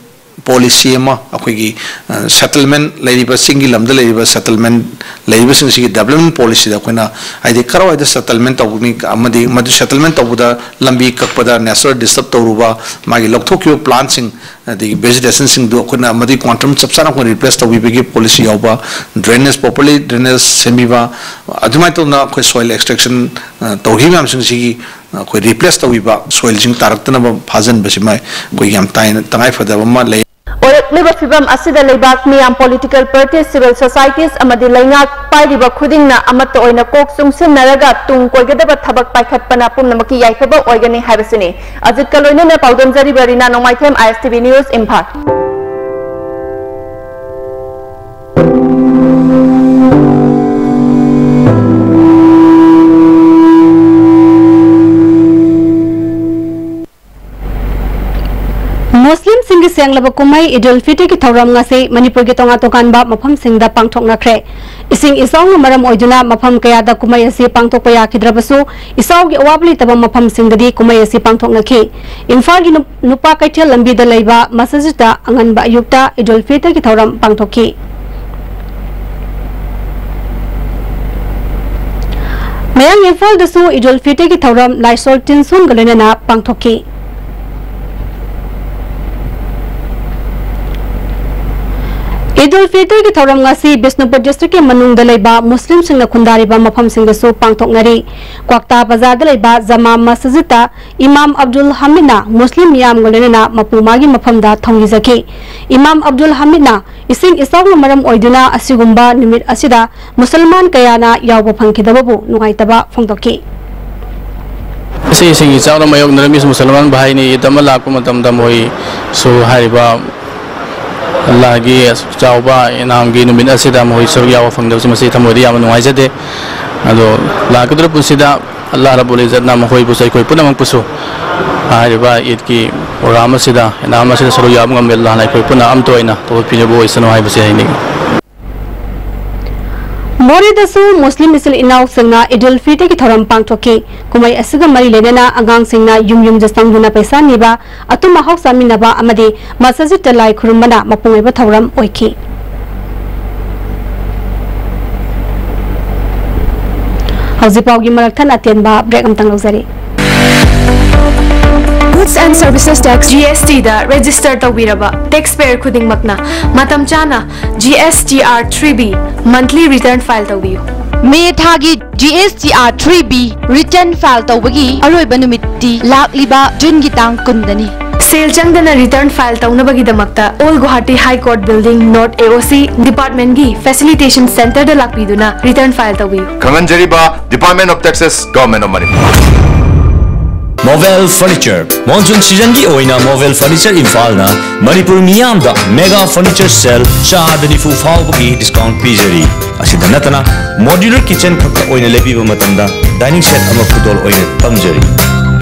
policy ꯑꯃ ꯑꯩꯈꯣꯏꯒꯤ, ꯑ, settlement ꯂꯩꯔꯤꯕ, ꯆꯤꯡꯒꯤ ꯂꯝꯗ ꯂꯩꯔꯤꯕ settlement ꯂꯩꯔꯤꯕꯁꯤꯡꯁꯤꯒꯤ development policyꯗ ꯑꯩꯈꯣꯏꯅ, ꯍꯥꯏꯗꯤ, ꯀꯔꯥꯏꯋꯥꯏꯗ settlement ꯇꯧꯒꯅꯤ ꯑꯃꯗꯤ ꯃꯗꯨ settlement ꯇꯧꯕꯗ ꯂꯝꯕꯤ ꯀꯛꯄꯗ natural disturb ꯇꯧꯔꯨꯕ, ꯃꯥꯒꯤ ꯂꯧꯊꯣꯛꯈꯤꯕ plantꯁꯤꯡ, ꯑꯗꯒꯤ vegetationꯁꯤꯡꯗꯨ ꯑꯩꯈꯣꯏꯅ ꯃꯗꯨꯒꯤ quantum ꯆꯞ ꯆꯥꯅ ꯑꯩꯈꯣꯏꯅ replace ꯇꯧꯕꯤꯕꯒꯤ policy ꯌꯥꯎꯕ, drainage, properly drainage ꯁꯦꯝꯕꯤꯕ, ꯑꯗꯨꯃꯥꯏꯅ ꯇꯧꯗꯅ ꯑꯩꯈꯣꯏ soil extraction, ꯑ, ꯇꯧꯈꯤꯕ ꯃꯌꯥꯝꯁꯤꯡꯁꯤꯒꯤ ꯑꯩꯈꯣꯏ replace ꯇꯧꯕꯤꯕ, soilꯁꯤꯡ ꯇꯥꯔꯛꯇꯅꯕ ꯐꯥꯖꯤꯟꯕꯁꯤꯃ ꯑꯩꯈꯣꯏ ꯌꯥꯝ ꯇꯥꯏꯅ-, ꯇꯉꯥꯏ ꯐꯗꯕ ꯑꯃ ꯂꯩ꯫ ꯑꯣꯏꯔꯛ-, ꯍꯧꯔꯛꯂꯤꯕ ꯐꯤꯕꯝ ꯑꯁꯤꯗ ꯂꯩꯕꯥꯛ ꯃꯤꯌꯥꯝ, political parties, civil societies ꯑꯃꯗꯤ ꯂꯩꯉꯥꯛ ꯄꯥꯏꯔꯤꯕ ꯈꯨꯗꯤꯡꯅ ꯑꯃꯠꯇ ꯑꯣꯏꯅ ꯀꯣꯛ ꯆꯨꯡꯁꯤꯟꯅꯔꯒ ꯇꯨꯡ ꯀꯣꯏꯒꯗꯕ ꯊꯕꯛ ꯄꯥꯏꯈꯠꯄꯅ ꯄꯨꯝꯅꯃꯛꯀꯤ ꯌꯥꯏꯐꯕ ꯑꯣꯏꯒꯅꯤ ꯍꯥꯏꯕꯁꯤꯅꯤ꯫ ꯑꯖꯤꯠꯀ ꯂꯣꯏꯅꯅ ꯄꯥꯎꯗꯝꯖꯔꯤꯕ ꯔꯤꯅꯥ ꯅꯣꯡꯃꯥꯏꯊꯦꯝ, ISTV News, ꯏꯝꯐꯥꯜ꯫ ꯃꯨꯁꯂꯤꯝꯁꯤꯡꯒꯤ ꯁꯦꯡꯂꯕ ꯀꯨꯝꯍꯩ ꯏꯗ ꯎꯜ ꯐꯤꯇꯔꯒꯤ ꯊꯧꯔꯝ ꯉꯁꯤ ꯃꯅꯤꯄꯨꯔꯒꯤ ꯇꯣꯉꯥꯟ ꯇꯣꯉꯥꯟꯕ ꯃꯐꯝꯁꯤꯡꯗ ꯄꯥꯡꯊꯣꯛꯅꯈ꯭ꯔꯦ꯫ ꯏꯁꯤꯡ ꯏꯆꯥꯎꯅ ꯃꯔꯝ ꯑꯣꯏꯗꯨꯅ ꯃꯐꯝ ꯀꯌꯥꯗ ꯀꯨꯝꯍꯩ ꯑꯁꯤ ꯄꯥꯡꯊꯣꯛꯄ ꯌꯥꯈꯤꯗ꯭ꯔꯕꯁꯨ, ꯏꯆꯥꯎꯒꯤ ꯑꯋꯥꯕ ꯂꯩꯇꯕ ꯃꯐꯝꯁꯤꯡꯗꯗꯤ ꯀꯨꯝꯍꯩ ꯑꯁꯤ ꯄꯥꯡꯊꯣꯛꯅꯈꯤ꯫ ꯏꯝꯐꯥꯜꯒꯤ ꯅꯨꯞ-, ꯅꯨꯄꯥ ꯀꯩꯊꯦꯜ ꯂꯝꯕꯤꯗ ꯂꯩꯕ ꯃꯁꯖꯤꯗꯇ ꯑꯉꯟꯕ ꯑꯌꯨꯛꯇ ꯏꯗ ꯎꯜ ꯐꯤꯇꯔꯒꯤ ꯊꯧꯔꯝ ꯄꯥꯡꯊꯣꯛꯈꯤ꯫ ꯃꯌꯥꯡ ꯏꯝꯐꯥꯜꯗꯁꯨ ꯏꯗ ꯎꯜ ꯐꯤꯇꯔꯒꯤ ꯊꯧꯔꯝ ꯂꯥꯏꯁꯣꯜ ꯇꯤꯟ ꯁꯣꯟꯒ ꯂꯣꯏꯅꯅ ꯄꯥꯡꯊꯣꯛꯈꯤ꯫ ꯏꯗ ꯎꯜ ꯐꯤꯇꯔꯒꯤ ꯊꯧꯔꯝ ꯉꯁꯤ ꯕꯤꯁꯅꯨꯄꯨꯔ district ꯀꯤ ꯃꯅꯨꯡꯗ ꯂꯩꯕ ꯃꯨꯁꯂꯤꯝꯁꯤꯡꯅ ꯈꯨꯟꯗꯥꯔꯤꯕ ꯃꯐꯝꯁꯤꯡꯗꯁꯨ ꯄꯥꯡꯊꯣꯛꯅꯔꯤ꯫ ꯀ꯭ꯋꯥꯛꯇꯥ ꯕꯖꯥꯔꯗ ꯂꯩꯕ ꯖꯃꯥ ꯃꯁꯖꯤꯗꯇ ꯏꯃꯥꯝ ꯑꯕꯗꯨꯜ ꯍꯃꯤꯗꯅ ꯃꯨꯁꯂꯤꯝ ꯃꯤꯌꯥꯝꯒ ꯂꯣꯏꯅꯅ ꯃꯄꯨ ꯃꯥꯒꯤ ꯃꯐꯝꯗ ꯊꯧꯅꯤꯖꯈꯤ꯫ ꯏꯃꯥꯝ ꯑꯕꯗꯨꯜ ꯍꯃꯤꯗꯅ ꯏꯁꯤꯡ ꯏꯆꯥꯎꯅ ꯃꯔꯝ ꯑꯣꯏꯗꯨꯅ ꯑꯁꯤꯒꯨꯝꯕ ꯅꯨꯃꯤꯠ ꯑꯁꯤꯗ ꯃꯨꯁꯜꯃꯥꯟ ꯀꯌꯥꯅ ꯌꯥꯎꯕ ꯐꯪꯈꯤꯗꯕꯕꯨ ꯅꯨꯡꯉꯥꯏꯇꯕ ꯐꯣꯡꯗꯣꯛꯈꯤ꯫ ꯉꯁꯤ ꯏꯁꯤꯡ ꯏꯆꯥꯎꯅ ꯃꯥꯌꯣꯛꯅꯔꯝꯃꯤꯁꯤ ꯃꯨꯁꯜꯃꯥꯟ ꯚꯥꯏꯅꯤ꯫ ꯏꯗ ꯑꯃ ꯂꯥꯛꯄ ꯃꯇꯝꯗ ꯃꯈꯣꯏꯁꯨ ꯍꯥꯏꯔꯤꯕ ꯑꯜꯂꯥꯍꯒꯤ ꯆꯥꯎꯕ ꯏꯅꯥꯝꯒꯤ ꯅꯨꯃꯤꯠ ꯑꯁꯤꯗ ꯃꯈꯣꯏ ꯁꯔꯨꯛ ꯌꯥꯎꯕ ꯐꯪꯗꯕꯁꯤ ꯃꯁꯤ ꯊꯃꯣꯏꯗ ꯌꯥꯝꯅ ꯅꯨꯡꯉꯥꯏꯖꯗꯦ꯫ ꯑꯗꯣ ꯂꯥꯛꯀꯗꯧꯔꯤꯕ ꯄꯨꯟꯁꯤꯗ ꯑꯜꯂꯥꯍ ꯔꯕꯨꯜ ꯏꯖꯠꯅ ꯃꯈꯣꯏꯕꯨꯁꯨ, ꯑꯩꯈꯣꯏ ꯄꯨꯝꯅꯃꯛꯄꯨꯁꯨ ꯍꯥꯏꯔꯤꯕ ꯏꯗꯀꯤ ꯄ꯭ꯔꯣꯒ꯭ꯔꯥꯝ ꯑꯁꯤꯗ, ꯏꯅꯥꯝ ꯑꯁꯤꯗ ꯁꯔꯨꯛ ꯌꯥꯕ ꯉꯝꯕ ꯑꯜꯂꯥꯍꯅ ꯑꯩꯈꯣꯏ ꯄꯨꯟꯅ ꯑꯃꯠꯇ ꯑꯣꯏꯅ ꯇꯧꯊꯣꯛꯄꯤꯅꯕ ꯑꯣꯏꯁꯅꯨ ꯍꯥꯏꯕꯁꯤ ꯍꯥꯏꯅꯤꯡꯏ꯫ ꯃꯣꯔꯦꯗꯁꯨ ꯃꯨꯁꯂꯤꯝ ꯏꯆꯤꯜ ꯏꯅꯥꯎꯁꯤꯡꯅ ꯏꯗ ꯎꯜ ꯐꯤꯇꯔꯒꯤ ꯊꯧꯔꯝ ꯄꯥꯡꯊꯣꯛꯈꯤ꯫ ꯀꯨꯝꯍꯩ ꯑꯁꯤꯒ ꯃꯔꯤ ꯂꯩꯅꯅ ꯑꯉꯥꯡꯁꯤꯡꯅ ꯌꯨꯝ ꯌꯨꯝꯗ ꯆꯪꯗꯨꯅ ꯄꯩꯁꯥ ꯅꯤꯕ, ꯑꯊꯨꯝ ꯑꯍꯥꯎ ꯆꯥꯃꯤꯟꯅꯕ ꯑꯃꯗꯤ ꯃꯁꯖꯤꯗꯇ ꯂꯥꯏ ꯈꯨꯔꯨꯝꯕꯅ ꯃꯄꯨꯡ ꯑꯣꯏꯕ ꯊꯧꯔꯝ ꯑꯣꯏꯈꯤ꯫ ꯍꯧꯖꯤꯛ ꯄꯥꯎꯒꯤ ꯃꯔꯛ ꯊꯠꯅ ꯑꯇꯦꯟꯕ break ꯑꯃꯇꯪ ꯂꯧꯖꯔꯤ꯫ Goods and Services Tax, GST the register ꯇꯧꯕꯤꯔꯕ taxpayer ꯈꯨꯗꯤꯡꯃꯛꯅ ꯃꯇꯝ ꯆꯥꯅ GSTR three B monthly return file ꯇꯧꯕꯤꯌꯨ꯫ ꯃꯦ ꯊꯥꯒꯤ GSTR three B return file ꯇꯧꯕꯒꯤ ꯑꯔꯣꯏꯕ ꯅꯨꯃꯤꯠꯇꯤ ꯂꯥꯛꯂꯤꯕ ꯖꯨꯟꯒꯤ ꯇꯥꯡ ꯀꯨꯟꯗꯅꯤ꯫ ꯁꯦꯜ ꯆꯪꯗꯅ ꯔꯤꯇꯔꯟ ꯐꯥꯏꯜ ꯇꯧꯅꯕꯒꯤꯗꯃꯛꯇ Old Guwahati High Court Building, North A O C, ꯗꯤꯄꯥꯔꯠꯃꯦꯟꯒꯤ ꯐꯦꯁꯤꯂꯤꯇꯦꯁꯟ ꯁꯦꯟꯇꯔꯗ ꯂꯥꯛꯄꯤꯗꯨꯅ ꯔꯤꯇꯔꯟ ꯐꯥꯏꯜ ꯇꯧꯕꯤꯌꯨ꯫ ꯈꯪꯍꯟꯖꯔꯤꯕ, Department of Taxes, Government of Manipur. Mobel furniture. Monsoon ꯁꯤꯖꯟꯒꯤ ꯑꯣꯏꯅ ꯃꯣꯕꯦꯜ ꯐꯔꯅꯤꯆꯔ ꯏꯝꯐꯥꯜꯅ ꯃꯅꯤꯄꯨꯔ ꯃꯤꯌꯥꯝꯗ ꯃꯦꯒꯥ ꯐꯔꯅꯤꯆꯔ ꯁꯦꯜ ꯆꯥꯗ ꯅꯤꯐꯨ ꯐꯥꯎꯕꯒꯤ ꯗꯤꯁꯀꯥꯎꯟ ꯄꯤꯖꯔꯤ꯫ ꯑꯁꯤꯗ ꯅꯠꯇꯅ ꯃꯣꯗ꯭ꯌꯨꯂꯔ ꯀꯤꯆꯟ ꯈꯛꯇ ꯑꯣꯏꯅ ꯂꯩꯕꯤꯕ ꯃꯇꯝꯗ ꯗꯥꯏꯅꯤꯡ ꯁꯦꯠ ꯑꯃ ꯈꯨꯗꯣꯜ ꯑꯣꯏꯅ ꯇꯝꯖꯔꯤ꯫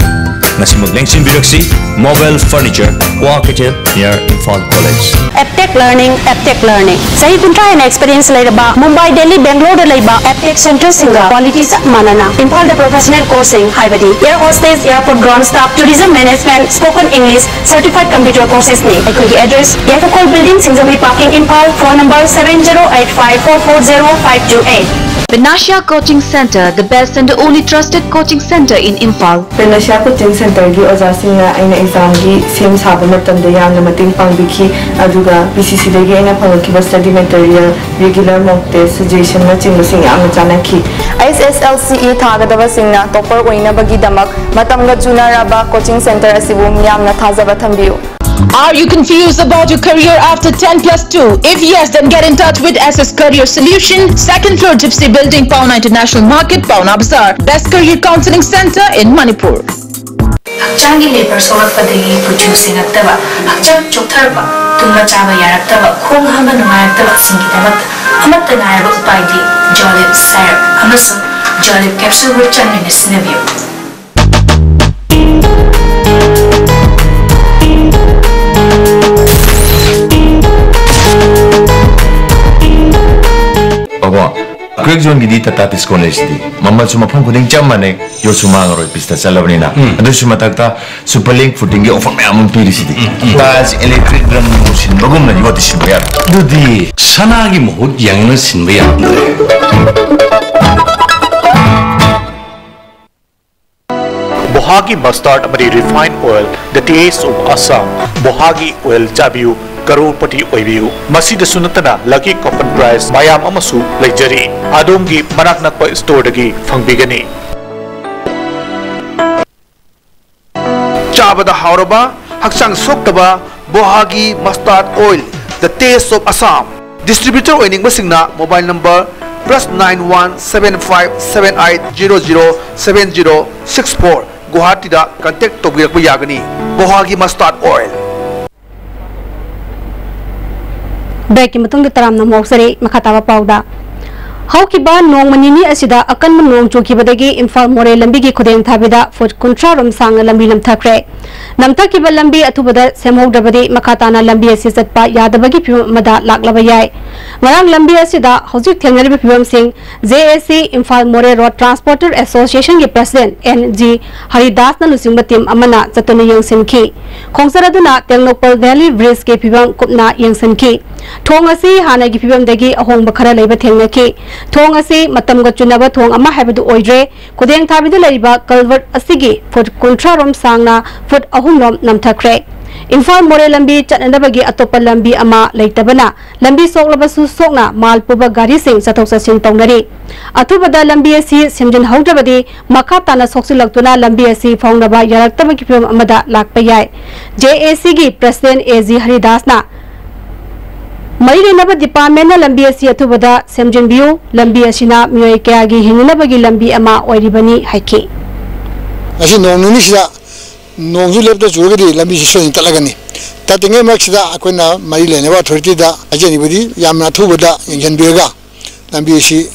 ꯉꯁꯤꯃꯛ ꯂꯦꯡꯁꯤꯟꯕꯤꯔꯛꯁꯤ, ꯃꯣꯕꯦꯜ ꯐꯔꯅꯤꯆꯔ, ꯀ꯭ꯋꯥ ꯀꯩꯊꯦꯜ, near Imphal College. Aptech learning, Aptech learning. ꯆꯍꯤ ꯀꯨꯟꯊ꯭ꯔꯥ ꯍꯦꯟꯅ ꯑꯦꯛꯁꯄꯤꯔꯤꯌꯦꯟꯁ ꯂꯩꯔꯕ ꯃꯨꯝꯕꯥꯏ, ꯗꯦꯜꯂꯤ, ꯕꯦꯡꯒ꯭ꯂꯣꯔꯗ ꯂꯩꯕ ꯑꯦꯞꯇꯦꯛ ꯁꯦꯟꯇꯔꯁꯤꯡꯒ ꯀ꯭ꯋꯥꯂꯤꯇꯤ ꯆꯞ ꯃꯥꯟꯅꯅ꯫ ꯏꯝꯐꯥꯜꯗ ꯄ꯭ꯔꯣꯐꯦꯁꯅꯦꯜ ꯀꯣꯔꯁꯁꯤꯡ ꯍꯥꯏꯕꯗꯤ air hostess, airport ground staff, tourism management, spoken English, certified computer courses ꯅꯤ꯫ ꯑꯩꯈꯣꯏꯒꯤ address, Yaiphakhol building, Singjamei parking, Imphal. Phone number seven zero eight five four four zero five two eight꯫ Panacea Coaching Center, the best and the only trusted coaching center in Imphal. Penasia coaching ꯁꯦꯟꯇꯔꯒꯤ ꯑꯣꯖꯥꯁꯤꯡꯅ ꯑꯩꯅ ꯑꯦꯛꯖꯥꯝꯒꯤ ꯁꯦꯝ ꯁꯥꯕ ꯃꯇꯝꯗ ꯌꯥꯝꯅ ꯃꯇꯦꯡ ꯄꯥꯡꯕꯤꯈꯤ, ꯑꯗꯨꯒ ꯄꯤ ꯁꯤ ꯁꯤꯗꯒꯤ ꯑꯩꯅ ꯐꯪꯂꯛꯈꯤꯕ ꯁ꯭ꯇꯗꯤ ꯃꯦꯇꯔꯤꯌꯦꯜ, ꯔꯤꯒꯨꯂꯔ ꯃꯣꯛ ꯇꯦꯁ, ꯁꯖꯦꯁꯟꯅꯆꯤꯡꯕꯁꯤꯡ ꯌꯥꯝꯅ ꯆꯥꯟꯅꯈꯤ꯫ ꯑꯩꯆ ꯑꯦꯁ ꯑꯦꯜ ꯁꯤ ꯏ ꯊꯥꯒꯗꯕꯁꯤꯡꯅ ꯇꯣꯄꯔ ꯑꯣꯏꯅꯕꯒꯤꯗꯃꯛ ꯃꯇꯝꯒ ꯆꯨꯅꯔꯕ ꯀꯣꯆꯤꯡ ꯁꯦꯟꯇꯔ ꯑꯁꯤꯕꯨ ꯃꯤꯌꯥꯝꯅ ꯊꯥꯖꯕ ꯊꯝꯕꯤꯌꯨ꯫ Are you confused about your career after ten plus two? If yes, then get in touch with S S Career Solution, second floor Gypsy Building, Paona International Market, Paona Bazaar. Best career counseling center in Manipur. ꯍꯛꯆꯥꯡꯒꯤ ꯂꯦꯕꯔ ꯁꯣꯛꯂꯛꯄꯗꯒꯤ ꯀꯨꯆꯨ ꯁꯦꯡꯉꯛꯇꯕ, ꯍꯛꯆꯥꯡ ꯆꯣꯛꯊꯔꯛꯄ, ꯇꯨꯝꯕ ꯆꯥꯕ ꯌꯥꯔꯛꯇꯕ, ꯈꯣꯡ ꯍꯥꯝꯕ ꯅꯨꯡꯉꯥꯏꯔꯛꯇꯕꯁꯤꯡꯒꯤꯗꯃꯛꯇ ꯑꯃꯠꯇ ꯉꯥꯏꯔꯕ ꯎꯄꯥꯏꯗꯤ ꯖꯣꯂꯤꯞ ꯁꯥꯏꯔꯞ ꯑꯃꯁꯨꯡ ꯖꯣꯂꯤꯞ ꯀꯦꯞꯁꯨꯜꯕꯨ ꯆꯥꯟꯕꯤꯅ ꯁꯤꯖꯤꯟꯅꯕꯤꯌꯨ꯫ ꯕꯕꯥ, ꯀ꯭ꯔꯦꯛ ꯖꯣꯟꯒꯤꯗꯤ ꯇꯥꯇꯥ ꯗꯤꯁꯀꯥꯎꯟ ꯂꯩꯁꯤꯗꯤ꯫ ꯃꯃꯜꯁꯨ ꯃꯐꯝ ꯈꯨꯗꯤꯡ ꯆꯞ ꯃꯥꯟꯅꯩ, ꯌꯣꯠꯁꯨ ꯃꯥꯡꯉꯔꯣꯏ, ꯄꯤꯁꯇ ꯆꯠꯂꯕꯅꯤꯅ꯫ ꯑꯗꯨꯁꯨ ꯃꯊꯛꯇ ꯁꯨꯄꯔ ꯂꯤꯡ ꯐꯨꯇꯤꯡꯒꯤ ꯑꯣꯐꯔ ꯃꯌꯥꯝ ꯑꯃ ꯄꯤꯔꯤꯁꯤꯗꯤ꯫ ꯇꯥꯏꯜꯁ ꯏꯂꯦꯛꯇ꯭ꯔꯤꯛ ꯗ꯭ꯔꯝ ꯁꯤꯟꯕꯒꯨꯝꯅ ꯌꯣꯠꯇꯤ ꯁꯤꯟꯕ ꯌꯥꯔꯣꯏ꯫ ꯑꯗꯨꯗꯤ ꯁꯅꯥꯒꯤ ꯃꯍꯨꯠ ꯌꯥꯡꯅ ꯁꯤꯟꯕ ꯌꯥꯗ꯭ꯔꯦ꯫ ꯕꯣꯍꯥꯒꯤ ꯃꯁꯇꯥꯔꯗ ꯑꯃꯗꯤ refine oil, the taste of Assam꯫ ꯕꯣꯍꯥꯒꯤ ꯑꯣꯏꯜ ꯆꯥꯕꯤꯌꯨ, ꯀꯔꯣꯔꯄꯇꯤ ꯑꯣꯏꯕꯤꯌꯨ꯫ ꯃꯁꯤꯗꯁꯨ ꯅꯠꯇꯅ ꯂꯛꯀꯤ ꯀꯣꯄꯟ ꯄ꯭ꯔꯥꯏꯖ ꯃꯌꯥꯝ ꯑꯃꯁꯨ ꯂꯩꯖꯔꯤ꯫ ꯑꯗꯣꯝꯒꯤ ꯃꯅꯥꯛ ꯅꯛꯄ ꯁ꯭ꯇꯣꯔꯗꯒꯤ ꯐꯪꯕꯤꯒꯅꯤ꯫ ꯆꯥꯕꯗ ꯍꯥꯎꯔꯕ ꯍꯛꯆꯥꯡ ꯁꯣꯛꯇꯕ ꯕꯣꯍꯥꯒꯤ mustard oil, the taste of Assam. Distributor ꯑꯣꯏꯅꯤꯡꯕꯁꯤꯡꯅ mobile number plus nine one seven five seven eight zero zero seven zero six four, ꯒꯨꯋꯥꯍꯥꯇꯤꯗ contact ꯇꯧꯕꯤꯔꯛꯄ ꯌꯥꯒꯅꯤ꯫ ꯕꯣꯍꯥꯒꯤ mustard oil꯫ ꯕ꯭ꯔꯦꯛꯀꯤ ꯃꯇꯨꯡꯗ ꯇꯔꯥꯝꯅ ꯑꯃꯨꯛ ꯍꯧꯖꯔꯤ꯫ ꯃꯈꯥ ꯇꯥꯕ ꯄꯥꯎꯗ, ꯍꯧꯈꯤꯕ ꯅꯣꯡꯃ ꯅꯤꯅꯤ ꯑꯁꯤꯗ ꯑꯀꯟꯕ ꯅꯣꯡ ꯆꯨꯈꯤꯕꯗꯒꯤ ꯏꯝꯐꯥꯜ ꯃꯣꯔꯦ ꯂꯝꯕꯤꯒꯤ ꯈꯨꯗꯦꯡ ꯊꯥꯕꯤꯗ ꯐꯨꯠ ꯀꯨꯟꯊ꯭ꯔꯥ ꯔꯣꯝ ꯁꯥꯡꯅ ꯂꯝꯕꯤ ꯅꯝꯊꯈ꯭ꯔꯦ꯫ ꯅꯝꯊꯈꯤꯕ ꯂꯝꯕꯤ ꯑꯊꯨꯕꯗ ꯁꯦꯝꯍꯧꯗ꯭ꯔꯕꯗꯤ ꯃꯈꯥ ꯇꯥꯅ ꯂꯝꯕꯤ ꯑꯁꯤ ꯆꯠꯄ ꯌꯥꯗꯕꯒꯤ ꯐꯤꯕꯝ ꯑꯃꯗ ꯂꯥꯛꯂꯕ ꯌꯥꯏ꯫ ꯉꯔꯥꯡ ꯂꯝꯕꯤ ꯑꯁꯤꯗ ꯍꯧꯖꯤꯛ ꯊꯦꯡꯅꯔꯤꯕ ꯐꯤꯕꯝꯁꯤꯡ ꯖꯦ ꯑꯦ ꯁꯤ ꯏꯝꯐꯥꯜ ꯃꯣꯔꯦ road transporter ꯑꯦꯁꯣꯁꯤꯌꯦꯁꯟꯒꯤ president and G ꯍꯔꯤꯗꯥꯁꯅ ꯂꯨꯆꯤꯡꯕ ꯇꯤꯝ ꯑꯃꯅ ꯆꯠꯇꯨꯅ ꯌꯦꯡꯁꯤꯟꯈꯤ꯫ ꯈꯣꯡꯆꯠ ꯑꯗꯨꯅ ꯇꯦꯡꯅꯧꯄꯜ ꯚꯦꯂꯤ ꯕ꯭ꯔꯤꯖꯀꯤ ꯐꯤꯕꯝ ꯀꯨꯞꯅ ꯌꯦꯡꯁꯤꯟꯈꯤ꯫ ꯊꯣꯡ ꯑꯁꯤ ꯍꯥꯟꯅꯒꯤ ꯐꯤꯕꯝꯗꯒꯤ ꯑꯍꯣꯡꯕ ꯈꯔ ꯂꯩꯕ ꯊꯦꯡꯅꯈꯤ꯫ ꯊꯣꯡ ꯑꯁꯤ ꯃꯇꯝꯒ ꯆꯨꯅꯕ ꯊꯣꯡ ꯑꯃ ꯍꯥꯏꯕꯗꯨ ꯑꯣꯏꯗ꯭ꯔꯦ꯫ ꯈꯨꯗꯦꯡ ꯊꯥꯕꯤꯗ ꯂꯩꯔꯤꯕ ꯀꯜꯚꯔꯠ ꯑꯁꯤꯒꯤ ꯐꯨꯠ ꯀꯨꯟꯊ꯭ꯔꯥ ꯔꯣꯝ ꯁꯥꯡꯅ ꯐꯨꯠ ꯑꯍꯨꯝ ꯔꯣꯝ ꯅꯝꯊꯈ꯭ꯔꯦ꯫ ꯏꯝꯐꯥꯜ ꯃꯣꯔꯦ ꯂꯝꯕꯤ ꯆꯠꯅꯅꯕꯒꯤ ꯑꯇꯣꯞꯄ ꯂꯝꯕꯤ ꯑꯃ ꯂꯩꯇꯕꯅ ꯂꯝꯕꯤ ꯁꯣꯛꯂꯕꯁꯨ ꯁꯣꯛꯅ ꯃꯥꯜ ꯄꯨꯕ ꯒꯥꯔꯤꯁꯤꯡ ꯆꯠꯊꯣꯛ ꯆꯠꯁꯤꯟ ꯇꯧꯅꯔꯤ꯫ ꯑꯊꯨꯕꯗ ꯂꯝꯕꯤ ꯑꯁꯤ ꯁꯦꯝꯖꯤꯟꯍꯧꯗ꯭ꯔꯕꯗꯤ ꯃꯈꯥ ꯇꯥꯅ ꯁꯣꯛꯆꯤꯜꯂꯛꯇꯨꯅ ꯂꯝꯕꯤ ꯑꯁꯤ ꯐꯥꯎꯅꯕ ꯌꯥꯔꯛꯇꯕꯒꯤ ꯐꯤꯕꯝ ꯑꯃꯗ ꯂꯥꯛꯄ ꯌꯥꯏ꯫ ꯖꯦ ꯑꯦ ꯁꯤꯒꯤ ꯄ꯭ꯔꯁꯤꯗꯦꯟꯠ ꯑꯦ ꯖꯤ ꯍꯔꯤꯗꯥꯁꯅ ꯃꯔꯤ ꯂꯩꯅꯕ ꯗꯤꯄꯥꯔꯠꯃꯦꯟꯠꯅ ꯂꯝꯕꯤ ꯑꯁꯤ ꯑꯊꯨꯕꯗ ꯁꯦꯝꯖꯤꯟꯕꯤꯌꯨ, ꯂꯝꯕꯤ ꯑꯁꯤꯅ ꯃꯤꯑꯣꯏ ꯀꯌꯥꯒꯤ ꯍꯤꯡꯅꯅꯕꯒꯤ ꯂꯝꯕꯤ ꯑꯃ ꯑꯣꯏꯔꯤꯕꯅꯤ ꯍꯥꯏꯈꯤ꯫ ꯉꯁꯤ ꯅꯣꯡ ꯅꯤꯅꯤꯁꯤꯗ ꯅꯣꯡꯁꯨ ꯂꯦꯞꯇ ꯆꯨꯔꯒꯗꯤ ꯂꯝꯕꯤꯁꯤ ꯁꯣꯏꯗꯅ ꯇꯠꯂꯒꯅꯤ꯫ ꯇꯠꯇ꯭ꯔꯤꯉꯩ ꯃꯔꯛꯁꯤꯗ ꯑꯩꯈꯣꯏꯅ ꯃꯔꯤ ꯂꯩꯅꯕ ꯑꯣꯊꯣꯔꯤꯇꯤꯗ ꯍꯥꯏꯖꯔꯤꯕꯗꯤ ꯌꯥꯝꯅ ꯑꯊꯨꯕꯗ ꯌꯦꯡꯁꯤꯟꯕꯤꯔꯒ ꯂꯝꯕꯤ ꯑꯁꯤ,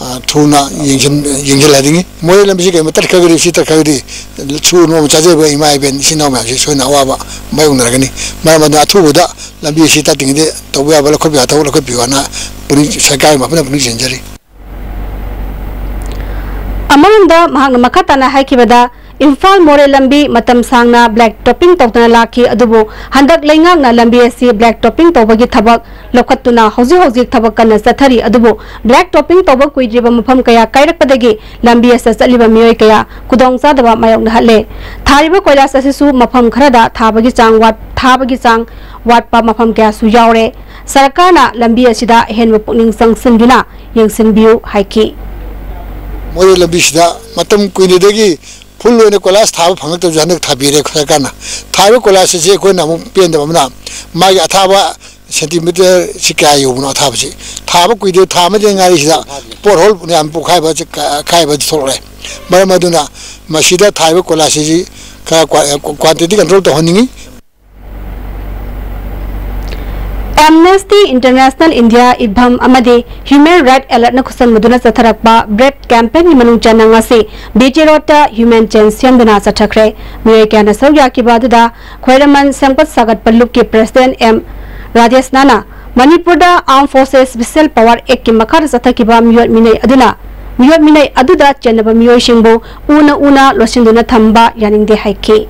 ꯑ, ꯊꯨꯅ ꯌꯦꯡꯁꯤꯟ-, ꯌꯦꯡꯁꯤꯜꯍꯟꯅꯤꯡꯉꯤ꯫ ꯃꯣꯔꯦ ꯂꯝꯕꯤꯁꯤ ꯀꯔꯤꯒꯨꯝꯕ ꯇꯠꯈ꯭ꯔꯒꯗꯤ, ꯁꯤ ꯇꯠꯈ꯭ꯔꯒꯗꯤ ꯁꯨꯔ ꯅꯣꯝꯕ ꯆꯥꯖꯕ ꯏꯃꯥ ꯏꯕꯦꯟ ꯏꯆꯤꯟ ꯏꯅꯥꯎ ꯃꯌꯥꯝꯁꯤ ꯁꯣꯏꯗꯅ ꯑꯋꯥꯕ ꯃꯥꯌꯣꯛꯅꯔꯒꯅꯤ꯫ ꯃꯔꯝ ꯑꯗꯨꯅ ꯑꯊꯨꯕꯗ ꯂꯝꯕꯤ ꯑꯁꯤ ꯇꯠꯇ꯭ꯔꯤꯉꯩꯗ ꯇꯧꯕ ꯌꯥꯕ ꯂꯧꯈꯠꯄ ꯌꯥꯕ ꯊꯕꯛ ꯂꯧꯈꯠꯄꯤꯌꯨ ꯍꯥꯏꯅ ꯄꯨꯛꯅꯤꯡ, ꯁꯔꯀꯥꯔꯒꯤ ꯃꯥꯏꯄꯨꯅꯅ ꯄꯨꯛꯅꯤꯡ ꯆꯤꯡꯁꯤꯟꯖꯔꯤ꯫ ꯑꯃꯔꯣꯝꯗ ꯃꯍꯥꯛꯅ ꯃꯈꯥ ꯇꯥꯅ ꯍꯥꯏꯈꯤꯕꯗ, ꯏꯝꯐꯥꯜ ꯃꯣꯔꯦ ꯂꯝꯕꯤ ꯃꯇꯝ ꯁꯥꯡꯅ ꯕ꯭ꯂꯦꯛ ꯇꯣꯞꯄꯤꯡ ꯇꯧꯗꯨꯅ ꯂꯥꯛꯈꯤ, ꯑꯗꯨꯕꯨ ꯍꯟꯗꯛ ꯂꯩꯉꯥꯛꯅ ꯂꯝꯕꯤ ꯑꯁꯤ ꯕ꯭ꯂꯦꯛ ꯇꯣꯞꯄꯤꯡ ꯇꯧꯕꯒꯤ ꯊꯕꯛ ꯂꯧꯈꯠꯇꯨꯅ ꯍꯧꯖꯤꯛ ꯍꯧꯖꯤꯛ ꯊꯕꯛ ꯀꯟꯅ ꯆꯠꯊꯔꯤ꯫ ꯑꯗꯨꯕꯨ ꯕ꯭ꯂꯦꯛ ꯇꯣꯞꯄꯤꯡ ꯇꯧꯕ ꯀꯨꯏꯗ꯭ꯔꯤꯕ ꯃꯐꯝ ꯀꯌꯥ ꯀꯥꯏꯔꯛꯄꯗꯒꯤ ꯂꯝꯕꯤ ꯑꯁꯤꯗ ꯆꯠꯂꯤꯕ ꯃꯤꯑꯣꯏ ꯀꯌꯥ ꯈꯨꯗꯣꯡꯆꯥꯗꯕ ꯃꯥꯌꯣꯛꯅꯍꯜꯂꯦ꯫ ꯊꯥꯔꯤꯕ ꯀꯣꯏꯂꯥꯁ ꯑꯁꯤꯁꯨ ꯃꯐꯝ ꯈꯔꯗ ꯊꯥꯕꯒꯤ ꯆꯥꯡ ꯋꯥꯠ-, ꯊꯥꯕꯒꯤ ꯆꯥꯡ ꯋꯥꯠꯄ ꯃꯐꯝ ꯀꯌꯥꯁꯨ ꯌꯥꯎꯔꯦ꯫ ꯁꯔꯀꯥꯔꯅ ꯂꯝꯕꯤ ꯑꯁꯤꯗ ꯑꯍꯦꯟꯕ ꯄꯨꯛꯅꯤꯡ ꯆꯪꯁꯤꯟꯗꯨꯅ ꯌꯦꯡꯁꯤꯟꯕꯤꯌꯨ ꯍꯥꯏꯈꯤ꯫ ꯃꯣꯔꯦ ꯂꯝꯕꯤꯁꯤꯗ ꯃꯇꯝ ꯀꯨꯏꯅꯗꯒꯤ ꯐꯨꯜ ꯑꯣꯏꯅ ꯀꯣꯏꯂꯥꯁ ꯊꯥꯕ ꯐꯪꯉꯛꯇꯕꯁꯨ ꯍꯟꯗꯛ ꯊꯥꯕꯤꯔꯦ ꯁꯔꯀꯥꯔꯅ꯫ ꯊꯥꯔꯤꯕ ꯀꯣꯏꯂꯥꯁ ꯑꯁꯤ ꯑꯩꯈꯣꯏꯅ ꯑꯃꯨꯛ ꯄꯦꯟꯗꯕ ꯑꯃꯅ, ꯃꯥꯒꯤ ꯑꯊꯥꯕ ꯁꯦꯟꯇꯤꯃꯤꯇꯔꯁꯤ ꯀꯌꯥ ꯌꯧꯕꯅꯣ? ꯑꯊꯥꯕꯁꯤ ꯊꯥꯕ ꯀꯨꯏꯗꯦ, ꯊꯥ ꯑꯃꯗ ꯉꯥꯏꯔꯤꯁꯤꯗ ꯄꯣꯠ ꯍꯣꯜ ꯌꯥꯝ ꯄꯣꯛꯈꯥꯏꯕ, ꯑꯀꯥꯏꯕ ꯊꯣꯛꯂꯛꯑꯦ꯫ ꯃꯔꯝ ꯑꯗꯨꯅ ꯃꯁꯤꯗ ꯊꯥꯔꯤꯕ ꯀꯣꯏꯂꯥꯁ ꯑꯁꯤ ꯈꯔ ꯀ꯭ꯋꯥ-, ꯀ꯭ꯋꯥꯟꯇꯤꯇꯤ ꯀꯟꯇ꯭ꯔꯣꯜ ꯇꯧꯍꯟꯅꯤꯡꯉꯤ꯫ ꯑꯦꯝꯅꯦꯁꯇꯤ ꯏꯟꯇꯔꯅꯦꯁꯅꯦꯜ ꯏꯟꯗꯤꯌꯥ, ꯏꯚꯝ ꯑꯃꯗꯤ ꯍ꯭ꯌꯨꯃꯦꯟ ꯔꯥꯏꯠ ꯑꯦꯂꯔꯠꯅ ꯈꯨꯠꯁꯟꯕꯗꯨꯅ ꯆꯠꯊꯔꯛꯄ ꯕ꯭ꯔꯦꯗ ꯀꯦꯝꯄꯦꯟꯒꯤ ꯃꯅꯨꯡ ꯆꯟꯅ ꯉꯁꯤ ꯕꯤ ꯖꯤ ꯔꯣꯗꯇ ꯍ꯭ꯌꯨꯃꯦꯟ ꯆꯦꯟ ꯁꯦꯝꯗꯨꯅ ꯆꯠꯊꯈ꯭ꯔꯦ꯫ ꯃꯤꯑꯣꯏ ꯀꯌꯥꯅ ꯁꯔꯨꯛ ꯌꯥꯈꯤꯕ ꯑꯗꯨꯗ ꯈ꯭ꯋꯥꯏꯔꯝꯕꯟ ꯁꯦꯝꯒꯠ ꯁꯥꯒꯠꯄ ꯂꯨꯞꯀꯤ ꯄ꯭ꯔꯦꯁꯤꯗꯦꯟꯠ ꯑꯦꯝ ꯔꯥꯖꯦꯁꯅꯥꯅ ꯃꯅꯤꯄꯨꯔꯗ Armed Forces Special Power Actꯀꯤ ꯃꯈꯥꯗ ꯆꯠꯊꯈꯤꯕ ꯃꯤꯑꯣꯠ ꯃꯤꯅꯩ ꯑꯗꯨꯅ, ꯃꯤꯑꯣꯠ ꯃꯤꯅꯩ ꯑꯗꯨꯗ ꯆꯦꯟꯅꯕ ꯃꯤꯑꯣꯏꯁꯤꯡꯕꯨ ꯎꯅ ꯎꯅ ꯂꯣꯠꯁꯤꯟꯗꯨꯅ ꯊꯝꯕ ꯌꯥꯅꯤꯡꯗꯦ ꯍꯥꯏꯈꯤ꯫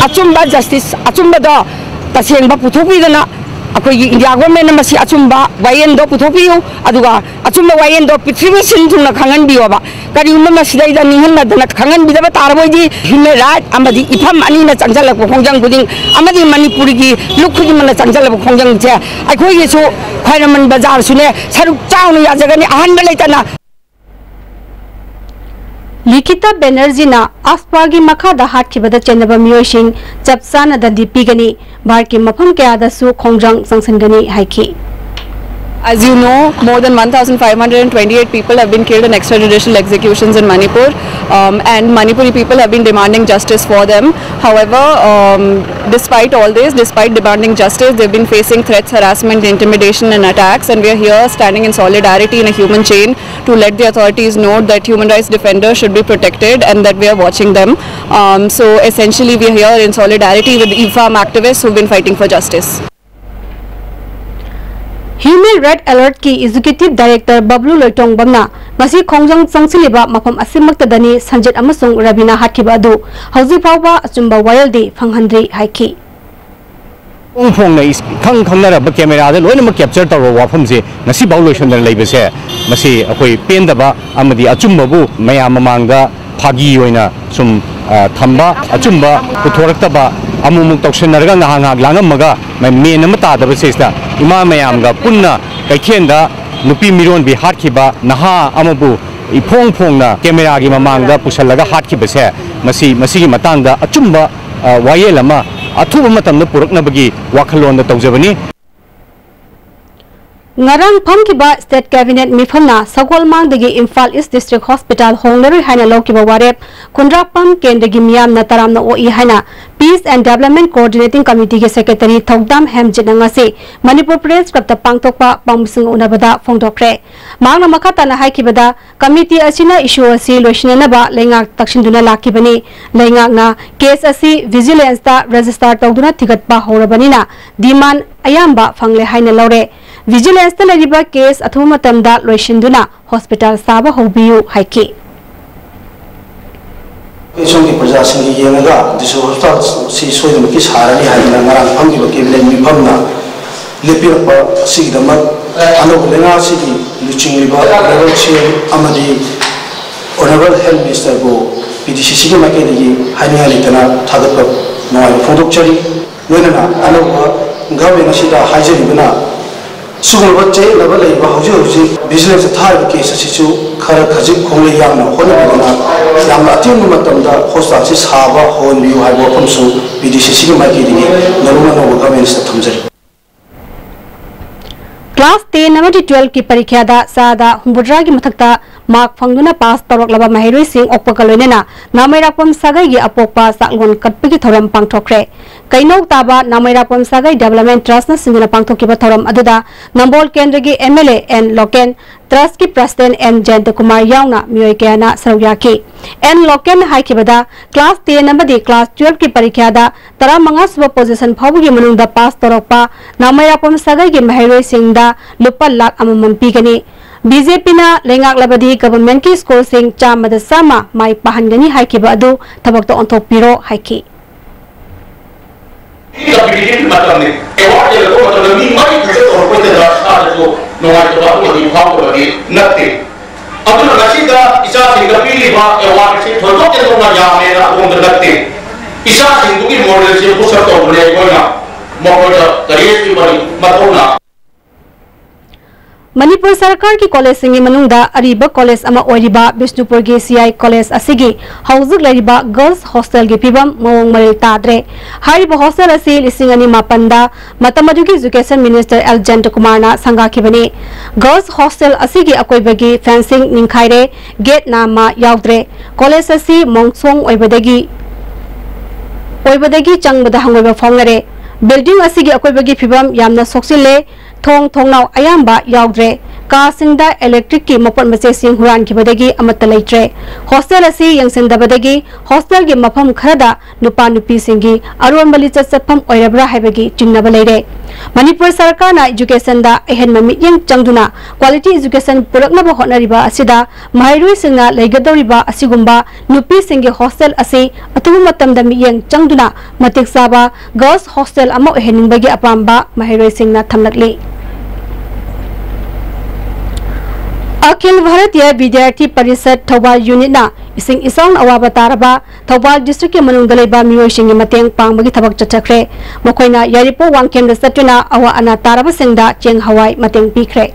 ꯑꯆꯨꯝꯕ ꯖꯁꯇꯤꯁ, ꯑꯆꯨꯝꯕꯗꯣ ꯇꯁꯦꯡꯕ ꯄꯨꯊꯣꯛꯄꯤꯗꯅ ꯑꯩꯈꯣꯏꯒꯤ ꯏꯟꯗꯤꯌꯥ ꯒꯣꯔꯃꯦꯟꯅ ꯃꯁꯤ ꯑꯆꯨꯝꯕ ꯋꯥꯌꯦꯜꯗꯣ ꯄꯨꯊꯣꯛꯄꯤꯌꯨ, ꯑꯗꯨꯒ ꯑꯆꯨꯝꯕ ꯋꯥꯌꯦꯜꯗꯣ ꯄ꯭ꯔꯤꯊꯤꯕꯤ ꯁꯤꯟ ꯊꯨꯡꯅ ꯈꯪꯍꯟꯕꯤꯌꯣꯕ꯫ ꯀꯔꯤꯒꯨꯝꯕ ꯃꯁꯤꯗꯩꯗ ꯅꯤꯡꯍꯟꯅꯗꯅ ꯈꯪꯍꯟꯕꯤꯗꯕ ꯇꯥꯔꯕ ꯑꯣꯏꯗꯤ ꯍ꯭ꯌꯨꯃꯦꯟ ꯔꯥꯏꯠ ꯑꯃꯗꯤ ꯏꯐꯝ ꯑꯅꯤꯅ ꯆꯪꯁꯤꯜꯂꯛꯄ ꯈꯣꯡꯖꯪ ꯈꯨꯗꯤꯡ ꯑꯃꯗꯤ ꯃꯅꯤꯄꯨꯔꯒꯤ ꯂꯨꯞ ꯈꯨꯗꯤꯡꯃꯛꯅ ꯆꯪꯁꯤꯜꯂꯛꯄ ꯈꯣꯡꯖꯪꯁꯦ ꯑꯩꯈꯣꯏꯒꯤꯁꯨ ꯈ꯭ꯋꯥꯏꯔꯝꯕꯟ ꯕꯖꯥꯔꯁꯨꯅꯦ ꯁꯔꯨꯛ ꯆꯥꯎꯅ ꯌꯥꯖꯒꯅꯤ ꯑꯍꯟꯕ ꯂꯩꯇꯅ꯫ ꯂꯤꯈꯤꯇꯥ ꯕꯦꯅꯔꯖꯤꯅ ꯑꯐꯋꯥꯒꯤ ꯃꯈꯥꯗ ꯍꯥꯠꯈꯤꯕꯗ ꯆꯦꯟꯅꯕ ꯃꯤꯑꯣꯏꯁꯤꯡ ꯆꯞ ꯆꯥꯅ ꯗꯟꯗꯤ ꯄꯤꯒꯅꯤ, ꯚꯥꯔꯠꯀꯤ ꯃꯐꯝ ꯀꯌꯥꯗꯁꯨ ꯈꯣꯡꯖꯪ ꯆꯪꯁꯤꯟꯒꯅꯤ ꯍꯥꯏꯈꯤ꯫ As you know, more than one thousand five hundred twenty-eight people have been killed in extrajudicial executions in Manipur, um, and Manipuri people have been demanding justice for them. However, um, despite all this, despite demanding justice, they've been facing threats, harassment, intimidation, and attacks. And we are here standing in solidarity in a human chain to let the authorities know that human rights defenders should be protected and that we are watching them. Um, so essentially, we are here in solidarity with the IFAM activists who've been fighting for justice. Human Rights Alertꯀꯤ Executive Director ꯕꯕ꯭ꯂꯨ ꯂꯣꯏꯇꯣꯡꯕꯝꯅ ꯉꯁꯤ ꯈꯣꯡꯖꯪ ꯆꯪꯁꯤꯜꯂꯤꯕ ꯃꯐꯝ ꯑꯁꯤꯃꯛꯇꯗꯅꯤ ꯁꯟꯖꯤꯠ ꯑꯃꯁꯨꯡ ꯔꯕꯤꯅꯥ ꯍꯥꯠꯈꯤꯕ ꯑꯗꯨ ꯍꯧꯖꯤꯛ ꯐꯥꯎꯕ ꯑꯆꯨꯝꯕ ꯋꯥꯌꯦꯜꯗꯤ ꯐꯪꯍꯟꯗ꯭ꯔꯤ ꯍꯥꯏꯈꯤ꯫ ꯐꯣꯡ ꯐꯣꯡꯅ ꯏꯈꯪ ꯈꯪꯅꯔꯕ ꯀꯦꯃꯦꯔꯥꯗ ꯂꯣꯏꯅꯃꯛ ꯀꯦꯞꯆꯔ ꯇꯧꯔꯕ ꯋꯥꯐꯝꯁꯦ ꯉꯁꯤꯐꯥꯎ ꯂꯣꯏꯁꯤꯟꯗꯅ ꯂꯩꯕꯁꯦ, ꯃꯁꯤ ꯑꯩꯈꯣꯏ ꯄꯦꯟꯗꯕ ꯑꯃꯗꯤ ꯑꯆꯨꯝꯕꯕꯨ ꯃꯌꯥꯝ ꯃꯃꯥꯡꯗ ꯐꯥꯒꯤ ꯑꯣꯏꯅ ꯁꯨꯝ, ꯑ, ꯊꯝꯕ, ꯑꯆꯨꯝꯕ ꯄꯨꯊꯣꯔꯛꯇꯕ, ꯑꯃꯨꯛ ꯑꯃꯨꯛ ꯇꯧꯁꯤꯟꯅꯔꯒ ꯉꯥꯏꯍꯥꯛ ꯉꯥꯏꯍꯥꯛ ꯂꯥꯡꯉꯝꯃꯒ ꯃ-, ꯃꯦꯟ ꯑꯃ ꯇꯥꯗꯕ ꯁꯤꯁꯤꯗ ꯏꯃꯥ ꯃꯌꯥꯝꯒ ꯄꯨꯟꯅ ꯀꯩꯊꯦꯜꯗ ꯅꯨꯄꯤ ꯃꯤꯔꯣꯟꯕꯤ ꯍꯥꯠꯈꯤꯕ ꯅꯍꯥ ꯑꯃꯕꯨ ꯏꯐꯣꯡ ꯐꯣꯡꯅ ꯀꯦꯃꯦꯔꯥꯒꯤ ꯃꯃꯥꯡꯗ ꯄꯨꯁꯜꯂꯒ ꯍꯥꯠꯈꯤꯕꯁꯦ, ꯃꯁꯤ, ꯃꯁꯤꯒꯤ ꯃꯇꯥꯡꯗ ꯑꯆꯨꯝꯕ, ꯑ, ꯋꯥꯌꯦꯜ ꯑꯃ ꯑꯊꯨꯕ ꯃꯇꯝꯗ ꯄꯨꯔꯛꯅꯕꯒꯤ ꯋꯥꯈꯜꯂꯣꯟꯗ ꯇꯧꯖꯕꯅꯤ꯫ ꯉꯔꯥꯡ ꯐꯝꯈꯤꯕ State Cabinet ꯃꯤꯐꯝꯅ ꯁꯒꯣꯜꯃꯥꯡꯗꯒꯤ Imphal East District Hospital ꯍꯣꯡꯂꯔꯣꯏ ꯍꯥꯏꯅ ꯂꯧꯈꯤꯕ ꯋꯥꯔꯦꯞ ꯈꯨꯟꯗ꯭ꯔꯥꯛꯄꯝ ꯀꯦꯟꯗ꯭ꯔꯒꯤ ꯃꯤꯌꯥꯝꯅ ꯇꯔꯥꯝꯅ ꯑꯣꯛꯏ ꯍꯥꯏꯅ Peace and Development Coordinating Committeeꯒꯤ Secretary ꯊꯧꯗꯥꯝ ꯍꯦꯝꯖꯤꯠꯅ ꯉꯁꯤ ꯃꯅꯤꯄꯨꯔ Press Clubꯇ ꯄꯥꯡꯊꯣꯛꯄ ꯄꯥꯎꯃꯤꯁꯤꯡꯒ ꯎꯅꯕꯗ ꯐꯣꯡꯗꯣꯛꯈ꯭ꯔꯦ꯫ ꯃꯍꯥꯛꯅ ꯃꯈꯥ ꯇꯥꯅ ꯍꯥꯏꯈꯤꯕꯗ, ꯀꯃꯤꯇꯤ ꯑꯁꯤꯅ issue ꯑꯁꯤ ꯂꯣꯏꯁꯤꯟꯅꯅꯕ ꯂꯩꯉꯥꯛ ꯇꯛꯁꯤꯟꯗꯨꯅ ꯂꯥꯛꯈꯤꯕꯅꯤ꯫ ꯂꯩꯉꯥꯛꯅ case ꯑꯁꯤ Vigilanceꯇ register ꯇꯧꯗꯨꯅ ꯊꯤꯒꯠꯄ ꯍꯧꯔꯕꯅꯤꯅ demand ꯑꯌꯥꯝꯕ ꯐꯪꯂꯦ ꯍꯥꯏꯅ ꯂꯧꯔꯦ꯫ Vigilanceꯇ ꯂꯩꯔꯤꯕ case ꯑꯊꯨꯕ ꯃꯇꯝꯗ ꯂꯣꯏꯁꯤꯟꯗꯨꯅ hospital ꯁꯥꯕ ꯍꯧꯕꯤꯌꯨ ꯍꯥꯏꯈꯤ꯫ ꯑꯩꯈꯣꯏ ꯁꯣꯝꯒꯤ ꯄ꯭ꯔꯖꯥꯁꯤꯡꯒꯤ ꯌꯦꯡꯉꯒ district hospital ꯁꯤ ꯁꯣꯏꯗꯅꯃꯛꯀꯤ ꯁꯥꯔꯅꯤ ꯍꯥꯏꯗꯅ ꯉꯔꯥꯡ ꯐꯝꯈꯤꯕ Cabinet ꯃꯤꯐꯝꯅ ꯂꯦꯞꯄꯤꯔꯛꯄ ꯑꯁꯤꯒꯤꯗꯃꯛ ꯑꯅꯧꯕ ꯂꯩꯉꯥꯛ ꯑꯁꯤꯒꯤ ꯂꯨꯆꯤꯡꯂꯤꯕ Honourable CM ꯑꯃꯗꯤ Honourable Health Ministerꯕꯨ PDCCꯒꯤ ꯃꯥꯏꯀꯩꯗꯒꯤ ꯍꯥꯏꯅꯤꯡꯉꯥꯏ ꯂꯩꯇꯅ ꯊꯥꯒꯠꯄ ꯅꯨꯡꯉꯥꯏꯕ ꯐꯣꯡꯗꯣꯛꯆꯔꯤ꯫ ꯂꯣꯏꯅꯅ ꯑꯅꯧꯕ government ꯑꯁꯤꯗ ꯍꯥꯏꯖꯔꯤꯕꯅ, ꯁꯤꯒꯨꯝꯂꯕ ꯆꯌꯦꯠꯅꯕ ꯂꯩꯔꯤꯕ ꯍꯧꯖꯤꯛ ꯍꯧꯖꯤꯛ Vigilanceꯇ ꯊꯥꯔꯤꯕ case ꯑꯁꯤꯁꯨ ꯈꯔ ꯈꯖꯤꯛ ꯈꯣꯡꯂꯩ ꯌꯥꯡꯅ ꯍꯣꯠꯅꯕꯤꯗꯨꯅ ꯌꯥꯝꯅ ꯑꯊꯦꯡꯕ ꯃꯇꯝꯗ hospitalꯁꯤ ꯁꯥꯕ ꯍꯧꯍꯟꯕꯤꯌꯨ ꯍꯥꯏꯕ ꯋꯥꯐꯝꯁꯨ PDCCꯒꯤ ꯃꯥꯏꯀꯩꯗꯒꯤ ꯅꯧꯅ ꯑꯅꯧꯕ governmentꯁꯤꯗ ꯊꯝꯖꯔꯤ꯫ Class ten ꯑꯃꯗꯤ twelveꯀꯤ ꯄꯔꯤꯈ꯭ꯌꯥꯗ ꯆꯥꯗ ꯍꯨꯝꯐꯨꯇꯔꯥꯒꯤ ꯃꯊꯛꯇ mark ꯐꯪꯗꯨꯅ pass ꯇꯧꯔꯛꯂꯕ ꯃꯍꯩꯔꯣꯏꯁꯤꯡ ꯑꯣꯛꯄꯒ ꯂꯣꯏꯅꯅ ꯅꯥꯃꯩꯔꯥꯛꯄꯝ ꯁꯥꯒꯩꯒꯤ ꯑꯄꯣꯛꯄ ꯆꯥꯛꯂꯣꯟ ꯀꯠꯄꯒꯤ ꯊꯧꯔꯝ ꯄꯥꯡꯊꯣꯛꯈ꯭ꯔꯦ꯫ ꯀꯩꯅꯧ ꯇꯥꯕ ꯅꯥꯃꯩꯔꯥꯛꯄꯝ ꯁꯥꯒꯩ Development Trustꯅ ꯁꯤꯟꯗꯨꯅ ꯄꯥꯡꯊꯣꯛꯈꯤꯕ ꯊꯧꯔꯝ ꯑꯗꯨꯗ ꯅꯝꯕꯣꯜ ꯀꯦꯟꯗ꯭ꯔꯒꯤ MLA ꯑꯦꯟ ꯂꯣꯀꯦꯟ, Trustꯀꯤ President ꯑꯦꯟ ꯖꯌꯟꯇꯀꯨꯃꯥꯔ ꯌꯥꯎꯅ ꯃꯤꯑꯣꯏ ꯀꯌꯥꯅ ꯁꯔꯨꯛ ꯌꯥꯈꯤ꯫ ꯑꯦꯟ ꯂꯣꯀꯦꯟꯅ ꯍꯥꯏꯈꯤꯕꯗ, class ten ꯑꯃꯗꯤ class twelveꯀꯤ ꯄꯔꯤꯈ꯭ꯌꯥꯗ ꯇꯔꯥꯃꯉꯥ ꯁꯨꯕ position ꯐꯥꯎꯕꯒꯤ ꯃꯅꯨꯡꯗ pass ꯇꯧꯔꯛꯄ ꯅꯥꯃꯩꯔꯥꯛꯄꯝ ꯁꯥꯒꯩꯒꯤ ꯃꯍꯩꯔꯣꯏꯁꯤꯡꯗ ꯂꯨꯄꯥ ꯂꯥꯈ ꯑꯃꯃꯝ ꯄꯤꯒꯅꯤ꯫ BJPꯅ ꯂꯩꯉꯥꯛꯂꯕꯗꯤ governmentꯀꯤ schoolꯁꯤꯡ ꯆꯥꯝꯃꯗ ꯆꯥꯝꯃ ꯃꯥꯏ ꯄꯥꯛꯍꯟꯒꯅꯤ ꯍꯥꯏꯈꯤꯕ ꯑꯗꯨ ꯊꯕꯛꯇ ꯑꯣꯟꯊꯣꯛꯄꯤꯔꯣ ꯍꯥꯏꯈꯤ꯫ Competitive ꯃꯇꯝꯅꯤ꯫ Award ꯌꯦꯜꯂꯛꯄ ꯃꯇꯝꯗ ꯃꯤ ꯃꯔꯤ ꯈꯛꯇ ꯇꯧꯔꯛꯄꯁꯤꯗ ꯏꯁꯥꯗꯁꯨ ꯅꯨꯡꯉꯥꯏꯇꯕ ꯑꯃꯗꯤ ꯐꯥꯎꯗꯕꯗꯤ ꯅꯠꯇꯦ꯫ ꯑꯗꯨꯅ ꯉꯁꯤꯗ ꯏꯆꯥꯁꯤꯡꯗ ꯄꯤꯔꯤꯕ award ꯑꯁꯤ ꯊꯣꯏꯗꯣꯛ ꯍꯦꯟꯗꯣꯛꯅ ꯌꯥꯝꯃꯦꯅ ꯑꯗꯣꯝꯗ ꯅꯠꯇꯦ꯫ ꯏꯆꯥꯁꯤꯡꯗꯨꯒꯤ moralꯁꯤ boost up ꯇꯧꯕꯅꯦ ꯑꯩꯈꯣꯏꯅ꯫ ꯃꯈꯣꯏꯗ courage ꯄꯤꯕꯒꯤ ꯃꯊꯧꯅꯥ꯫ ꯃꯅꯤꯄꯨꯔ ꯁꯔꯀꯥꯔꯒꯤ ꯀꯣꯂꯦꯖꯁꯤꯡꯒꯤ ꯃꯅꯨꯡꯗ ꯑꯔꯤꯕ ꯀꯣꯂꯦꯖ ꯑꯃ ꯑꯣꯏꯔꯤꯕ ꯕꯤꯁꯅꯨꯄꯨꯔꯒꯤ ꯁꯤ ꯑꯥꯏ ꯀꯣꯂꯦꯖ ꯑꯁꯤꯒꯤ ꯍꯧꯖꯤꯛ ꯂꯩꯔꯤꯕ ꯒꯔꯜꯁ ꯍꯣꯁꯇꯦꯜꯒꯤ ꯐꯤꯕꯝ ꯃꯑꯣꯡ ꯃꯔꯤꯜ ꯇꯥꯗ꯭ꯔꯦ꯫ ꯍꯥꯏꯔꯤꯕ ꯍꯣꯁꯇꯦꯜ ꯑꯁꯤ ꯂꯤꯁꯤꯡ ꯑꯅꯤ ꯃꯥꯄꯟꯗ ꯃꯇꯝ ꯑꯗꯨꯒꯤ ꯏꯖꯨꯀꯦꯁꯟ ꯃꯤꯅꯤꯁꯇꯔ ꯑꯦꯜ ꯖꯌꯟꯇꯀꯨꯃꯥꯔꯅ ꯁꯪꯒꯥꯈꯤꯕꯅꯤ꯫ ꯒꯔꯜꯁ ꯍꯣꯁꯇꯦꯜ ꯑꯁꯤꯒꯤ ꯑꯀꯣꯏꯕꯒꯤ ꯐꯦꯟꯁꯤꯡ ꯅꯤꯡꯈꯥꯏꯔꯦ, ꯒꯦꯠ ꯅꯥꯝꯃ ꯌꯥꯎꯗ꯭ꯔꯦ꯫ ꯀꯣꯂꯦꯖ ꯑꯁꯤ ꯃꯣꯡꯁꯣꯡ ꯑꯣꯏꯕꯗꯒꯤ ꯑꯣꯏꯕꯗꯒꯤ ꯆꯪꯕꯗ ꯍꯪꯒꯣꯏꯕ ꯐꯥꯎꯅꯔꯦ꯫ ꯕꯤꯜꯗꯤꯡ ꯑꯁꯤꯒꯤ ꯑꯀꯣꯏꯕꯒꯤ ꯐꯤꯕꯝ ꯌꯥꯝꯅ ꯁꯣꯛꯆꯤꯜꯂꯦ꯫ ꯊꯣꯡ ꯊꯣꯡꯅꯥꯎ ꯑꯌꯥꯝꯕ ꯌꯥꯎꯗ꯭ꯔꯦ꯫ ꯀꯥꯁꯤꯡꯗ ꯏꯂꯦꯛꯇ꯭ꯔꯤꯛꯀꯤ ꯃꯄꯣꯠ ꯃꯆꯩꯁꯤꯡ ꯍꯨꯔꯥꯟꯈꯤꯕꯗꯒꯤ ꯑꯃꯠꯇ ꯂꯩꯇ꯭ꯔꯦ꯫ ꯍꯣꯁꯇꯦꯜ ꯑꯁꯤ ꯌꯦꯡꯁꯤꯟꯗꯕꯗꯒꯤ ꯍꯣꯁꯇꯦꯜꯒꯤ ꯃꯐꯝ ꯈꯔꯗ ꯅꯨꯄꯥ ꯅꯨꯄꯤꯁꯤꯡꯒꯤ ꯑꯔꯣꯟꯕ ꯂꯤꯆꯠ ꯆꯠꯐꯝ ꯑꯣꯏꯔꯕ꯭ꯔꯥ ꯍꯥꯏꯕꯒꯤ ꯆꯤꯡꯅꯕ ꯂꯩꯔꯦ꯫ ꯃꯅꯤꯄꯨꯔ ꯁꯔꯀꯥꯔꯅ ꯏꯖꯨꯀꯦꯁꯟꯗ ꯑꯍꯦꯟꯕ ꯃꯤꯠꯌꯦꯡ ꯆꯪꯗꯨꯅ ꯀ꯭ꯋꯥꯂꯤꯇꯤ ꯏꯖꯨꯀꯦꯁꯟ ꯄꯨꯔꯛꯅꯕ ꯍꯣꯠꯅꯔꯤꯕ ꯑꯁꯤꯗ ꯃꯍꯩꯔꯣꯏꯁꯤꯡꯅ ꯂꯩꯒꯗꯧꯔꯤꯕ ꯑꯁꯤꯒꯨꯝꯕ ꯅꯨꯄꯤꯁꯤꯡꯒꯤ ꯍꯣꯁꯇꯦꯜ ꯑꯁꯤ ꯑꯊꯨꯕ ꯃꯇꯝꯗ ꯃꯤꯠꯌꯦꯡ ꯆꯪꯗꯨꯅ ꯃꯇꯤꯛ ꯆꯥꯕ ꯒꯔꯜꯁ ꯍꯣꯁꯇꯦꯜ ꯑꯃ ꯑꯣꯏꯍꯟꯅꯤꯡꯕꯒꯤ ꯑꯄꯥꯝꯕ ꯃꯍꯩꯔꯣꯏꯁꯤꯡꯅ ꯊꯝꯂꯛꯂꯤ꯫ ꯑꯈꯤꯜ ꯚꯥꯔꯇꯤꯌ ꯕꯤꯗ꯭ꯌꯥꯔꯊꯤ ꯄꯔꯤꯁꯠ ꯊꯧꯕꯥꯜ ꯌꯨꯅꯤꯠꯅ ꯏꯁꯤꯡ ꯏꯆꯥꯎꯅ ꯑꯋꯥꯕ ꯇꯥꯔꯕ ꯊꯧꯕꯥꯜ ꯗꯤꯁꯇ꯭ꯔꯤꯛꯀꯤ ꯃꯅꯨꯡꯗ ꯂꯩꯕ ꯃꯤꯑꯣꯏꯁꯤꯡꯒꯤ ꯃꯇꯦꯡ ꯄꯥꯡꯕꯒꯤ ꯊꯕꯛ ꯆꯠꯊꯈ꯭ꯔꯦ꯫ ꯃꯈꯣꯏꯅ ꯌꯥꯏꯔꯤꯄꯣꯛ ꯋꯥꯡꯈꯦꯝꯗ ꯆꯠꯇꯨꯅ ꯑꯋꯥ ꯑꯅꯥ ꯇꯥꯔꯕꯁꯤꯡꯗ ꯆꯦꯡ ꯍꯋꯥꯏ ꯃꯇꯦꯡ ꯄꯤꯈ꯭ꯔꯦ꯫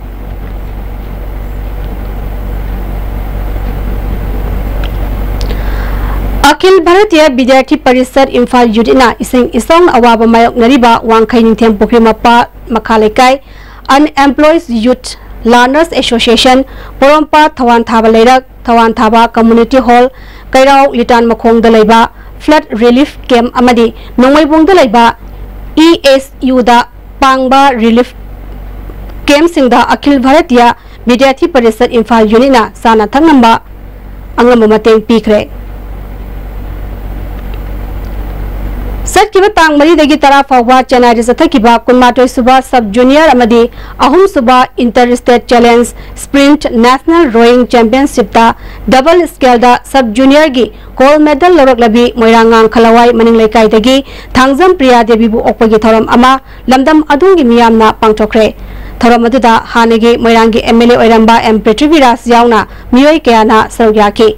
ꯑꯈꯤꯜ ꯚꯥꯔꯇꯤꯌ ꯕꯤꯗ꯭ꯌꯥꯔꯊꯤ ꯄꯔꯤꯁꯠ ꯏꯝꯐꯥꯜ ꯌꯨꯅꯤꯠꯅ ꯏꯁꯤꯡ ꯏꯆꯥꯎꯅ ꯑꯋꯥꯕ ꯃꯥꯌꯣꯛꯅꯔꯤꯕ ꯋꯥꯡꯈꯩ ꯅꯤꯡꯊꯦꯝ ꯄꯨꯈ꯭ꯔꯤ ꯃꯄꯥ ꯃꯈꯥ ꯂꯩꯀꯥꯏ, ꯑꯟꯑꯦꯝꯄ꯭ꯂꯣꯏꯁ ꯌꯨꯊ ꯂꯔꯅꯔꯁ ꯑꯦꯁꯣꯁꯤꯌꯦꯁꯟ, ꯄꯣꯔꯣꯝꯄꯥꯠ ꯊꯋꯥꯟ ꯊꯥꯕ ꯂꯩꯔꯛ, ꯊꯋꯥꯟ ꯊꯥꯕ ꯀꯝꯃ꯭ꯌꯨꯅꯤꯇꯤ ꯍꯣꯜ, ꯀꯩꯔꯥꯎ ꯂꯤꯇꯥꯟ ꯃꯈꯣꯡꯗ ꯂꯩꯕ ꯐ꯭ꯂꯗ ꯔꯤꯂꯤꯐ ꯀꯦꯝꯞ ꯑꯃꯗꯤ ꯅꯣꯡꯃꯩꯕꯨꯡꯗ ꯂꯩꯕ ꯏ ꯑꯦꯁ ꯌꯨꯗ ꯄꯥꯡꯕ ꯔꯤꯂꯤꯐ ꯀꯦꯝꯞꯁꯤꯡꯗ ꯑꯈꯤꯜ ꯚꯥꯔꯇꯤꯌ ꯕꯤꯗ꯭ꯌꯥꯔꯊꯤ ꯄꯔꯤꯁꯠ ꯏꯝꯐꯥꯜ ꯌꯨꯅꯤꯠꯅ ꯆꯥꯅ ꯊꯛꯅꯕ ꯑꯉꯝꯕ ꯃꯇꯦꯡ ꯄꯤꯈ꯭ꯔꯦ꯫ ꯆꯠꯈꯤꯕ ꯇꯥꯡ ꯃꯔꯤꯗꯒꯤ ꯇꯔꯥ ꯐꯥꯎꯕ ꯆꯦꯟꯅꯥꯏꯗ ꯆꯠꯊꯈꯤꯕ ꯀꯨꯟꯃꯥꯊꯣꯏ ꯁꯨꯕ ꯁꯕ ꯖꯨꯅꯤꯌꯔ ꯑꯃꯗꯤ ꯑꯍꯨꯝ ꯁꯨꯕ inter state challenge sprint national rowing ꯆꯦꯝꯄꯤꯌꯟꯁꯤꯞꯇ ꯗꯕꯜ ꯁ꯭ꯀꯦꯜꯗ ꯁꯕ ꯖꯨꯅꯤꯌꯔꯒꯤ ꯒꯣꯜꯗ ꯃꯦꯗꯜ ꯂꯧꯔꯛꯂꯕꯤ ꯃꯣꯏꯔꯥꯡꯉꯥꯡ ꯈꯂꯋꯥꯏ ꯃꯅꯤꯡ ꯂꯩꯀꯥꯏꯗꯒꯤ ꯊꯥꯡꯖꯝ ꯄ꯭ꯔꯤꯌꯥ ꯗꯦꯕꯤꯕꯨ ꯑꯣꯛꯄꯒꯤ ꯊꯧꯔꯝ ꯑꯃ ꯂꯝꯗꯝ ꯑꯗꯨꯒꯤ ꯃꯤꯌꯥꯝꯅ ꯄꯥꯡꯊꯣꯛꯈ꯭ꯔꯦ꯫ ꯊꯧꯔꯝ ꯑꯗꯨꯗ ꯍꯥꯟꯅꯒꯤ ꯃꯣꯏꯔꯥꯡꯒꯤ ꯑꯦꯝ ꯑꯦꯜ ꯑꯦ ꯑꯣꯏꯔꯝꯕ ꯑꯦꯝ ꯄ꯭ꯔꯤꯊꯤꯕꯤꯔꯥꯖ ꯌꯥꯎꯅ ꯃꯤꯑꯣꯏ ꯀꯌꯥꯅ ꯁꯔꯨꯛ ꯌꯥꯈꯤ꯫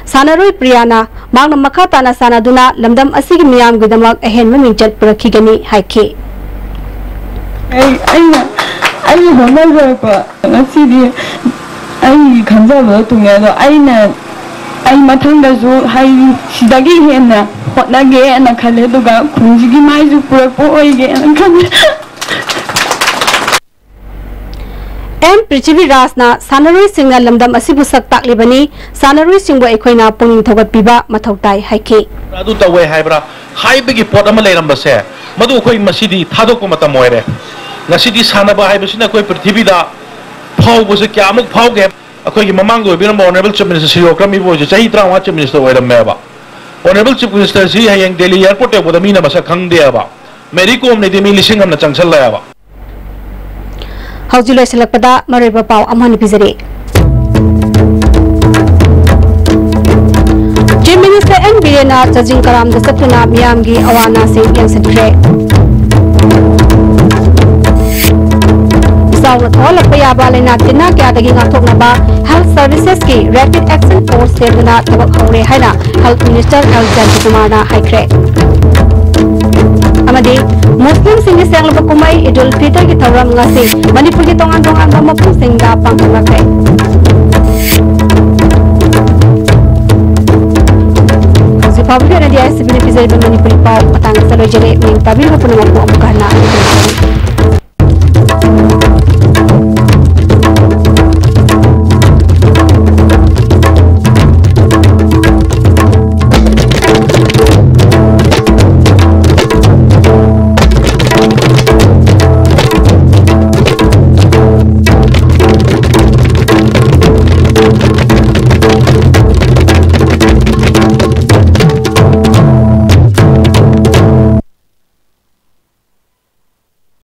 ꯁꯥꯟꯅꯔꯣꯏ ꯄ꯭ꯔꯤꯌꯥꯅ ꯃꯍꯥꯛꯅ ꯃꯈꯥ ꯇꯥꯅ ꯁꯥꯟꯅꯗꯨꯅ ꯂꯝꯗꯝ ꯑꯁꯤꯒꯤ ꯃꯤꯌꯥꯝꯒꯤꯗꯃꯛ ꯑꯍꯦꯟꯕ ꯃꯤꯡꯆꯠ ꯄꯨꯔꯛꯈꯤꯒꯅꯤ ꯍꯥꯏꯈꯤ꯫ ꯑꯩ ꯑꯩꯅ ꯑꯩ ꯍꯣꯠꯅꯖꯔꯛꯄ ꯉꯁꯤꯗꯤ ꯑꯩ ꯈꯟꯖꯕꯗꯣ ꯊꯨꯡꯉꯦ꯫ ꯑꯗꯣ ꯑꯩꯅ, ꯑꯩ ꯃꯊꯪꯗꯁꯨ ꯍꯥꯏꯗꯤ ꯁꯤꯗꯒꯤ ꯍꯦꯟꯅ ꯍꯣꯠꯅꯒꯦꯅ ꯈꯜꯂꯦ, ꯑꯗꯨꯒ ꯈꯨꯟꯁꯤꯒꯤ ꯃꯥꯏꯁꯨ ꯄꯨꯔꯛꯄ ꯑꯣꯏꯒꯦꯅ ꯈꯜꯂꯦ꯫ ꯑꯦꯝ ꯄ꯭ꯔꯤꯊꯤꯕꯤꯔꯥꯖꯅ ꯁꯥꯟꯅꯔꯣꯏꯁꯤꯡꯅ ꯂꯝꯗꯝ ꯑꯁꯤꯕꯨ ꯁꯛ ꯇꯥꯛꯂꯤꯕꯅꯤ, ꯁꯥꯟꯅꯔꯣꯏꯁꯤꯡꯕꯨ ꯑꯩꯈꯣꯏꯅ ꯄꯨꯛꯅꯤꯡ ꯊꯧꯒꯠꯄꯤꯕ ꯃꯊꯧ ꯇꯥꯏ ꯍꯥꯏꯈꯤ꯫ ꯑꯗꯨ ꯇꯧꯋꯦ ꯍꯥꯏꯕ꯭ꯔꯥ ꯍꯥꯏꯕꯒꯤ ꯄꯣꯠ ꯑꯃ ꯂꯩꯔꯝꯕꯁꯦ, ꯃꯗꯨ ꯑꯩꯈꯣꯏ ꯃꯁꯤꯗꯤ ꯊꯥꯗꯣꯛꯄ ꯃꯇꯝ ꯑꯣꯏꯔꯦ꯫ ꯉꯁꯤꯗꯤ ꯁꯥꯟꯅꯕ ꯍꯥꯏꯕꯁꯤꯅ ꯑꯩꯈꯣꯏ ꯄ꯭ꯔꯤꯊꯤꯕꯤꯗ ꯐꯥꯎꯕꯁꯦ ꯀꯌꯥꯃꯨꯛ ꯐꯥꯎꯒꯦ꯫ ꯑꯩꯈꯣꯏꯒꯤ ꯃꯃꯥꯡꯗ ꯑꯣꯏꯕꯤꯔꯝꯕ Honourable Chief Minister Shri Okram ꯏꯕꯣꯏꯁꯦ ꯆꯍꯤ ꯇꯔꯥꯃꯉꯥ Chief Minister ꯑꯣꯏꯔꯝꯃꯦꯕ꯫ Honourable Chief Minister ꯁꯤ ꯍꯌꯦꯡ Delhi airport ꯌꯧꯕꯗ ꯃꯤꯅ ꯃꯁꯛ ꯈꯪꯗꯦꯕ꯫ ꯃꯦꯔꯤ ꯀꯣꯝꯅꯗꯤ ꯃꯤ ꯂꯤꯁꯤꯡ ꯑꯃꯅ ꯆꯪꯁꯜꯂꯛꯑꯦꯕ꯫ ꯍꯧꯖꯤꯛ ꯂꯣꯏꯁꯤꯜꯂꯛꯄꯗ ꯃꯔꯨꯑꯣꯏꯕ ꯄꯥꯎ ꯑꯃ ꯍꯥꯟꯅ ꯄꯤꯖꯔꯤ꯫ Chief Minister ꯑꯦꯟ ꯕꯤꯔꯦꯟꯅ ꯆꯥꯖꯤꯡ ꯀꯔꯥꯝꯗ ꯆꯠꯇꯨꯅ ꯃꯤꯌꯥꯝꯒꯤ ꯑꯋꯥ ꯑꯅꯥꯁꯤꯡ ꯌꯦꯡꯁꯤꯟꯈ꯭ꯔꯦ꯫ ꯆꯥꯎꯅ ꯊꯣꯛꯍꯜꯂꯛꯄ ꯌꯥꯕ ꯂꯥꯏꯅꯥ ꯇꯤꯟꯅ ꯀꯌꯥꯗꯒꯤ ꯉꯥꯛꯊꯣꯛꯅꯕ Health Services ꯀꯤ Rapid Action Force ꯁꯦꯝꯗꯨꯅ ꯊꯕꯛ ꯍꯧꯔꯦ ꯍꯥꯏꯅ Health Minister ꯑꯦꯜ ꯖꯌꯟꯇ ꯀꯨꯃꯥꯔꯅ ꯍꯥꯏꯈ꯭ꯔꯦ꯫ ꯑꯃꯗꯤ ꯃꯨꯁꯂꯤꯝꯁꯤꯡꯒꯤ ꯁꯦꯡꯂꯕ ꯀꯨꯝꯍꯩ ꯏꯗꯨꯜ ꯐꯤꯇꯔꯒꯤ ꯊꯧꯔꯝ ꯉꯁꯤ ꯃꯅꯤꯄꯨꯔꯒꯤ ꯇꯣꯉꯥꯟ ꯇꯣꯉꯥꯟꯕ ꯃꯐꯝꯁꯤꯡꯗ ꯄꯥꯡꯊꯣꯛꯂꯛꯈ꯭ꯔꯦ꯫ ꯍꯧꯖꯤꯛ ꯐꯥꯎꯕꯒꯤ ꯑꯣꯏꯅꯗꯤ ꯑꯥꯏ ꯑꯦꯁ ꯁꯤ ꯕꯤꯅ ꯄꯤꯖꯔꯤꯕ ꯃꯅꯤꯄꯨꯔꯤ ꯄꯥꯎ ꯃꯇꯥꯡ ꯑꯁꯤꯗ ꯂꯣꯏꯖꯔꯦ꯫ ꯃꯤꯡ ꯇꯥꯕꯤꯔꯤꯕ ꯄꯨꯝꯅꯃꯛꯄꯨ ꯑꯃꯨꯛꯀ ꯍꯟꯅ